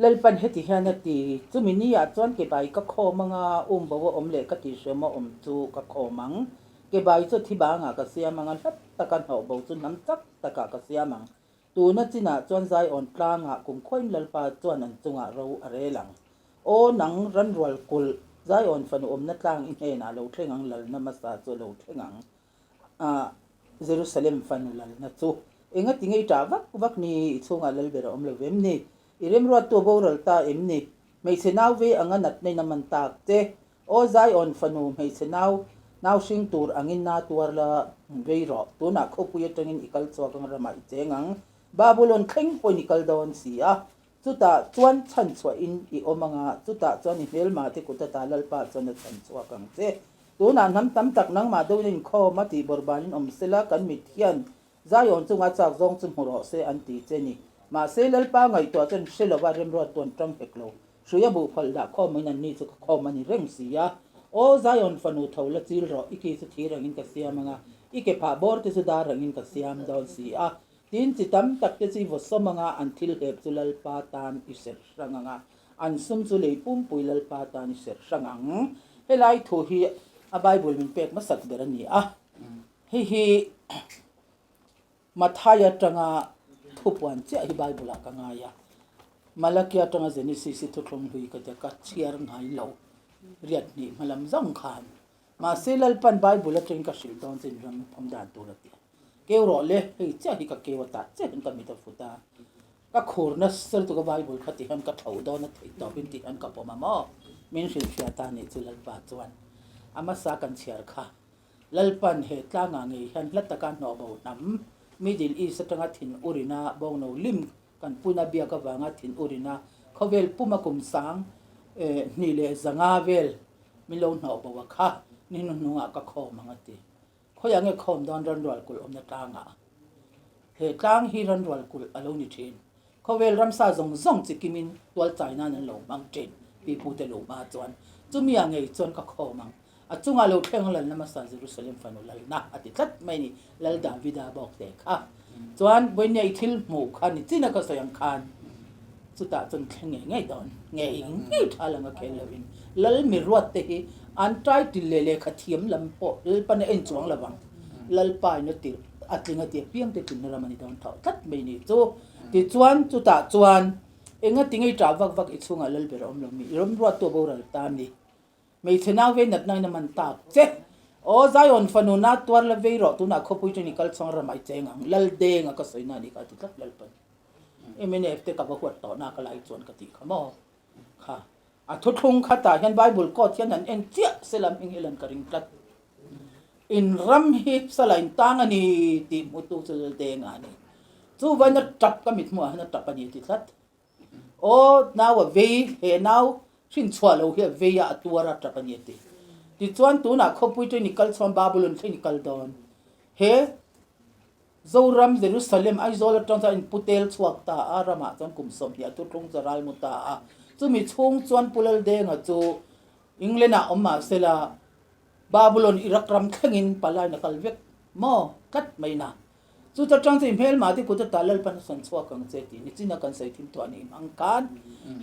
Lalpan heti hian a ti, chumi ni ah chuan ke bai ka khawm anga um bo a awm leh ka tihhrem a awm chu ka khawm ang. Ke bai chu thi bangah ka siam anga hlat taka hnawh bo chu hnam chak takah ka siam ang. Tuna chinah chuan Zion tlangah kum khuain Lalpa chuan an chungah ro a rel ang. Aw nang ranrual kulh, Zion fanu awmna tlang i hnenah lo thleng ang lalna hmasa chu a lo thleng ang. Ah, Jerusalem fanu lalna chu engati ngei ṭah vak vak ni, i chhungah lalber a awm lo vem ni? I remruattu a boral ta em ni? Hmeichhe nau ve anga natna in a man tak che. Aw Zion fanu hmeichhe nau, nau hring tur angin na tuar la vei rawh. Tunah khawpui atangin i kal chhuak ang ramah i cheng ang. Babulon thleng pawhin i kal dawn si a. Chutah chuan chhan chhuahin i awm ang a, chutah chuan i hmelma te kut ata Lalpa chuan a chhan chhuak ang che. Tunah hnam tam tak nangmah deuhin a inkhawm a, tih bawrhbanin awm sela kan mit hian Zion chunga chak zawng chu hmu rawh se an ti che ni. Mahse Lalpa ngaihtuah chuan hre lova remruat tuan tang hek lo. Hrui a buhphal dah khawm in anni chu ka khawm a ni reng si a. Aw Zion fanu tho la chil rawh, i ki chu thir angin ka siam ang a, i ke phah bawr te chu dar angin ka siam dawn si a. Tin, chi tam tak te chu i vaw sawm ang a, an thil hlep chu Lalpa tan i serh hrang ang a, an sum chu lei pumpui Lalpa tan i serh hrang ang. Helai thu hi a Bible min pek hmasak ber a ni a. Hei hi Matthai atanga thupuan chiah hi Bible ah ka ngai a, Malaki atanga Genesis hi thuthlung hlui ka tia ka chhiar ngai lo riat hnih hma lam zawng khan. Mahse Lalpan Bible atangin ka hrilh dawn chin ram awm dan tur a tia. Keu rawh le, hei chiah hi ka keu a tah chiah hian ka mit a fut a, ka khur nasa lutuk a Bible kha ti hian ka tho dawn a theih tawpin ti hian ka pawm a maw? Min hrilhfiah ta nih chu Lalpa chuan a hmasa kan chhiar kha. Lalpan he tlangah ngei hian hla taka hnawhbo hnam, Middle East atanga thin urina bawngno lim kan puna biak avanga thin urina khawvel puma kum sang hnih leh zanga vel min lo hnawhbo a kha ni hnuhnungah ka khawm ang a ti. Khawiah nge khawm dawn ranrual kulh awmna tlangah? He tlang hi ranrual kulh a lo ni thin. Khawvel ramsa zawng zawng chi kimin tual chai nan an lo hmang thin, pipute luh hma chuan. Chumi ah ngei chuan ka khawm ang. A chungah lo thleng a lalna hmasa Jerusalem fanu lalna a ti tlat mai ni, Lal Davida bawk te kha. Chuan vawinia i thil hmuh kha ni chin a ka sawi ang khan chutah chuan thleng ngei ngei dawn, ngei ngei tha lang a khel loin Lal miruat te hi an title leh lehkha thiam lam pawh Lalpan a en chuang lo vang. Lalpa in a tirh a tling a ti apiang te tlinna ram a ni dawn tho tlat mai ni chu. Tichuan chutah chuan enga ti ngei ṭah vak vak i chhungah Lalber a awm lo mi, i ram ruattu a boral ta ni. Hmeichhe nau vei natna in a man tak che. Aw Zion fanu na tuar la vei rawh tunah khawpui chu ni kal chhuang ramah i cheng ang. Laldenga ka sawi na a nih kha a ti tlat Lalpan. Mnf te ka va huat tawh na ka lai chuan ka tih kha maw kha. A thuthlung khatah hian Bible quote hian an en chiah se lam hming hi lan ka ring tlat. In ram hi sala in tang a ni tih hmutu chu Laldenga a ni. Chuvain a tap ka mithmuhah hian a tap a ni a ti tlat. Aw nau a vei, he nau hrinchhuah lo hi a vei a, a tuar a tap a ni a ti. Tichuan tunah khawpui tawhin i kal chhuan Babulon thleng i kal dawn. He Zoram, Jerusalem, Aizawl atang chuan a inpu tel chhuak ta a, ramah chuan kum 20 a thuthlung chu a ral mu ta a. Chumi chhung chuan Pu Laldenga chu England-ah awm mah sela, Babulon, Iraq ram thlengin palai na kal vek maw tlat mai na. Chuta tang chu i hmelmah te kut ata Lalpan a chhan chhuak ang che tih nichin a kan sawi thim tawh a nih hmang khan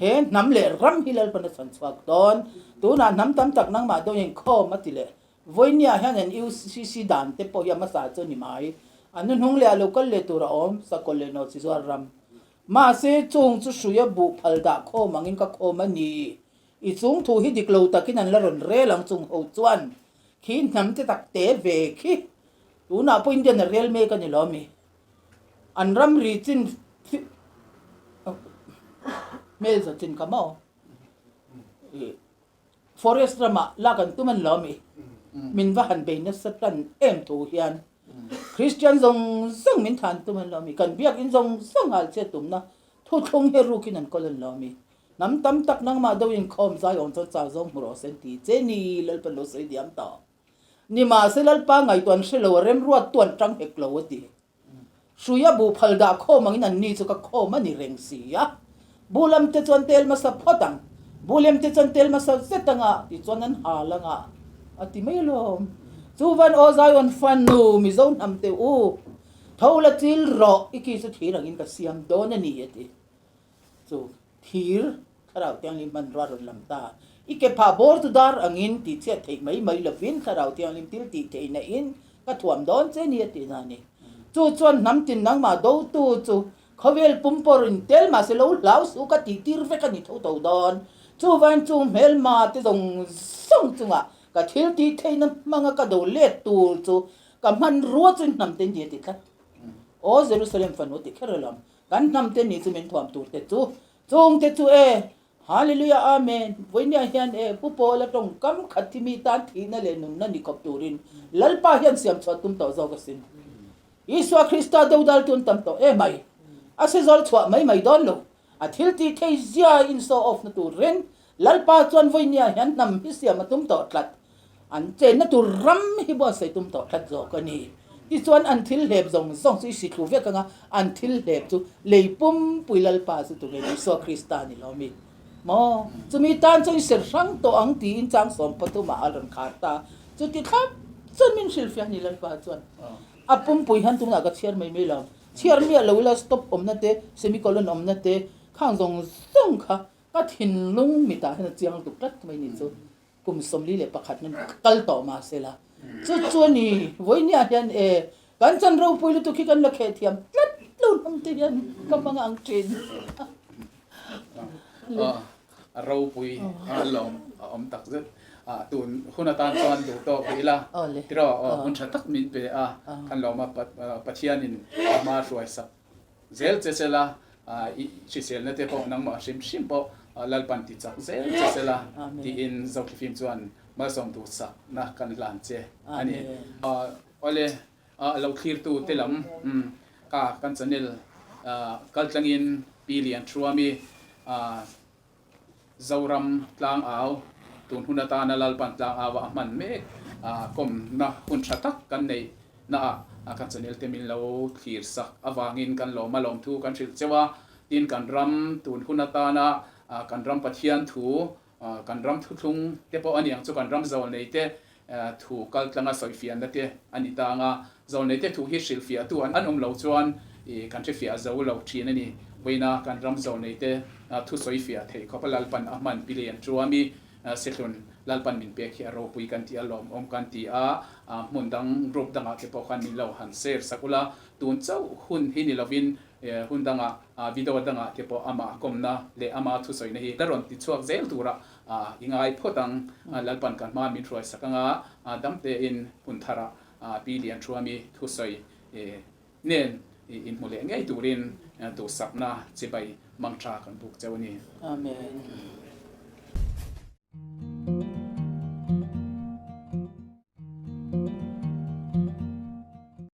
he hnam leh ram hi Lalpan a chhan chhuak dawn. Tunah hnam tam tak nangmah deuh inkhawm a ti leh Vawinia hian an UCC dan te pawh hi a hmasa chu a ni mai. An hnuhnung leh a lo kal leh tur a awm, Sakawlh leh Nawhchizuar ram. Mahse, chung chu hruia buh phal dah khawm angin ka khawm a ni. I chung thu hi dik lo takin an la rawn rel ang chung ho chuan khi hnam te tak te ve khi. Tunah pawh Indian a rel mek a ni lo mi. An ramri chin hmel za chin kha maw? Forest ramah lak an tum an lo mi. Min va han bei nasa tan em thu hian Christian zawng zawng min than tum an lo mi. Kan biakin zawng zawng hal chhiat tumna thuthlung hi rukin an kawl an lo mi. Hnam tam tak nangmah deuh inkhawm zai awm chuan chau zawng hmu rawh se an ti che ni Lalpa lo sawi diam tawh. Nimahse Lalpa ngaihtuah an hre lo a remruat tu an tang hek lo a ti. Hruia buh phal dah khawm angin an ni chu ka khawm a ni reng si a. Buh lam te chuan tel hmasa phawt ang, buh lem te chuan tel hmasa zet anga tichuan an hal anga a ti mai alawm. Chuvan aw Zion fanu Mizo hnam te u, tho la chil rawh i ki chu thir angin ka siam dawn a ni a ti. Chu thir thlarau thianghlim hmanrua rawn lam ta. I ke phah bawr chu dar angin tih chhiat theih mai mai lovin thlarau thianghlim thil tih theihna in ka thuam dawn che ni a tih na a ni. Chu chuan hnam tin nangmah dotu chu khawvel pum pawh rawn tel mahse lo hlau suh ka tih tir vek a ni tho tho dawn. Chuvain chung hmelma te zawng zawng chungah ka thil tih theihna hmanga ka do let tur chu ka hmanrua chu hnam te ni a ti tlat. Aw Jerusalem fanu ti kher alawm. Kan hnam te ni chu min thuam tur te chu chung te chu e Hallelujah Amen Vawinia hian e Pu Paula tawngkam khat hi mi tan thihna leh nunna ni khawp turin Lalpa hian siam chhuah tum tawh zawk asin. Isua Krista dodal tun tam tawh e mai. A se zawl chhuah mai mai dawn lo. A thil tih thei zia in show off na turin Lalpa chuan Vawinia hian hnam hi siam a tum tawh tlat. An chenna tur ram hi buatsaih tum tawh tlat zawk a ni. Tichuan an thil hlep zawng zawng chu i si thlu vek ang a, an thil hlep chu lei pumpui Lalpa chu tunge Isua Krista ni lo mi maw? Chumi tan chuan i ser hrang tawh ang tiin chang 13 ah a rawn khar ta. Chuti thlap chuan min hrilhfiah a ni Lalpa chuan. A pumpui hian tunah ka chhiar mai mai lo. Chhiar miah lo ila stop awmna te, semicolon awmna te khang zawng zawng kha ka thinlung mitah hian a chiang lutuk tlat mai ni chu. Kum 41 nan kal tawh mah se la, chu chu a ni. Vawinia hian e, kan chan ropui lutuk hi kan la kheh thiam tlat lo hnam te hian ka hmang ang thin. A ropui a lawm a awm tak zet. Tun hun atan chuan duh tawk rih ila tiraw hun tha tak min pe a, kan lawm a Pathianin a hma hruai sak Zel che sela, i hriselna te pawh nangmah hrim hrim pawh Lalpan ti chak zel che sela tiin Zothlifim chuan malsawm duhsakna kan hlan che a ni. Awle, a lo thlirtu te lam ka kan channel kaltlangin Pi Lianthruami Zoram tlangau, tun hun atana Lalpan tlangau a hman mek kawmna hun tha tak kan neih naah kan channel te min lo thlir sak avangin kan lawm a, lawmthu kan hrilh cheu a. Tin, kan ram tun hun atana kan ram Pathian thu, kan ram thuthlung te pawh a ni ang chu, kan ram zawlnei te thu kaltlanga sawifiahna te a ni ta ang a, zawlneite thu hi hrilhfiahtu an awm lo chuan kan hrefiah zo lo thin a ni. Vawiina kan ram zawlneite thu sawifiah theih khawp a Lalpan a hman pi leh an chuami Sehlun Lalpan min pek hi a ropui kan ti a, lawmawm kan ti a, hmun dang group dangah te pawh khan min lo han share sak ula, tun chauh hun hi ni lovin hun dangah video dangah te pawh amah kawmna leh ama thusawina hi la rawn ti chhuak zel turah. i ngai phawt ang. Lalpan kan hma min hruai sak anga dam tein hun tharah Pi Lianṭhuami thusawi nen inhmu leh ngei turin duhsakna chibai mangṭha kan buk cheu a ni. Amen.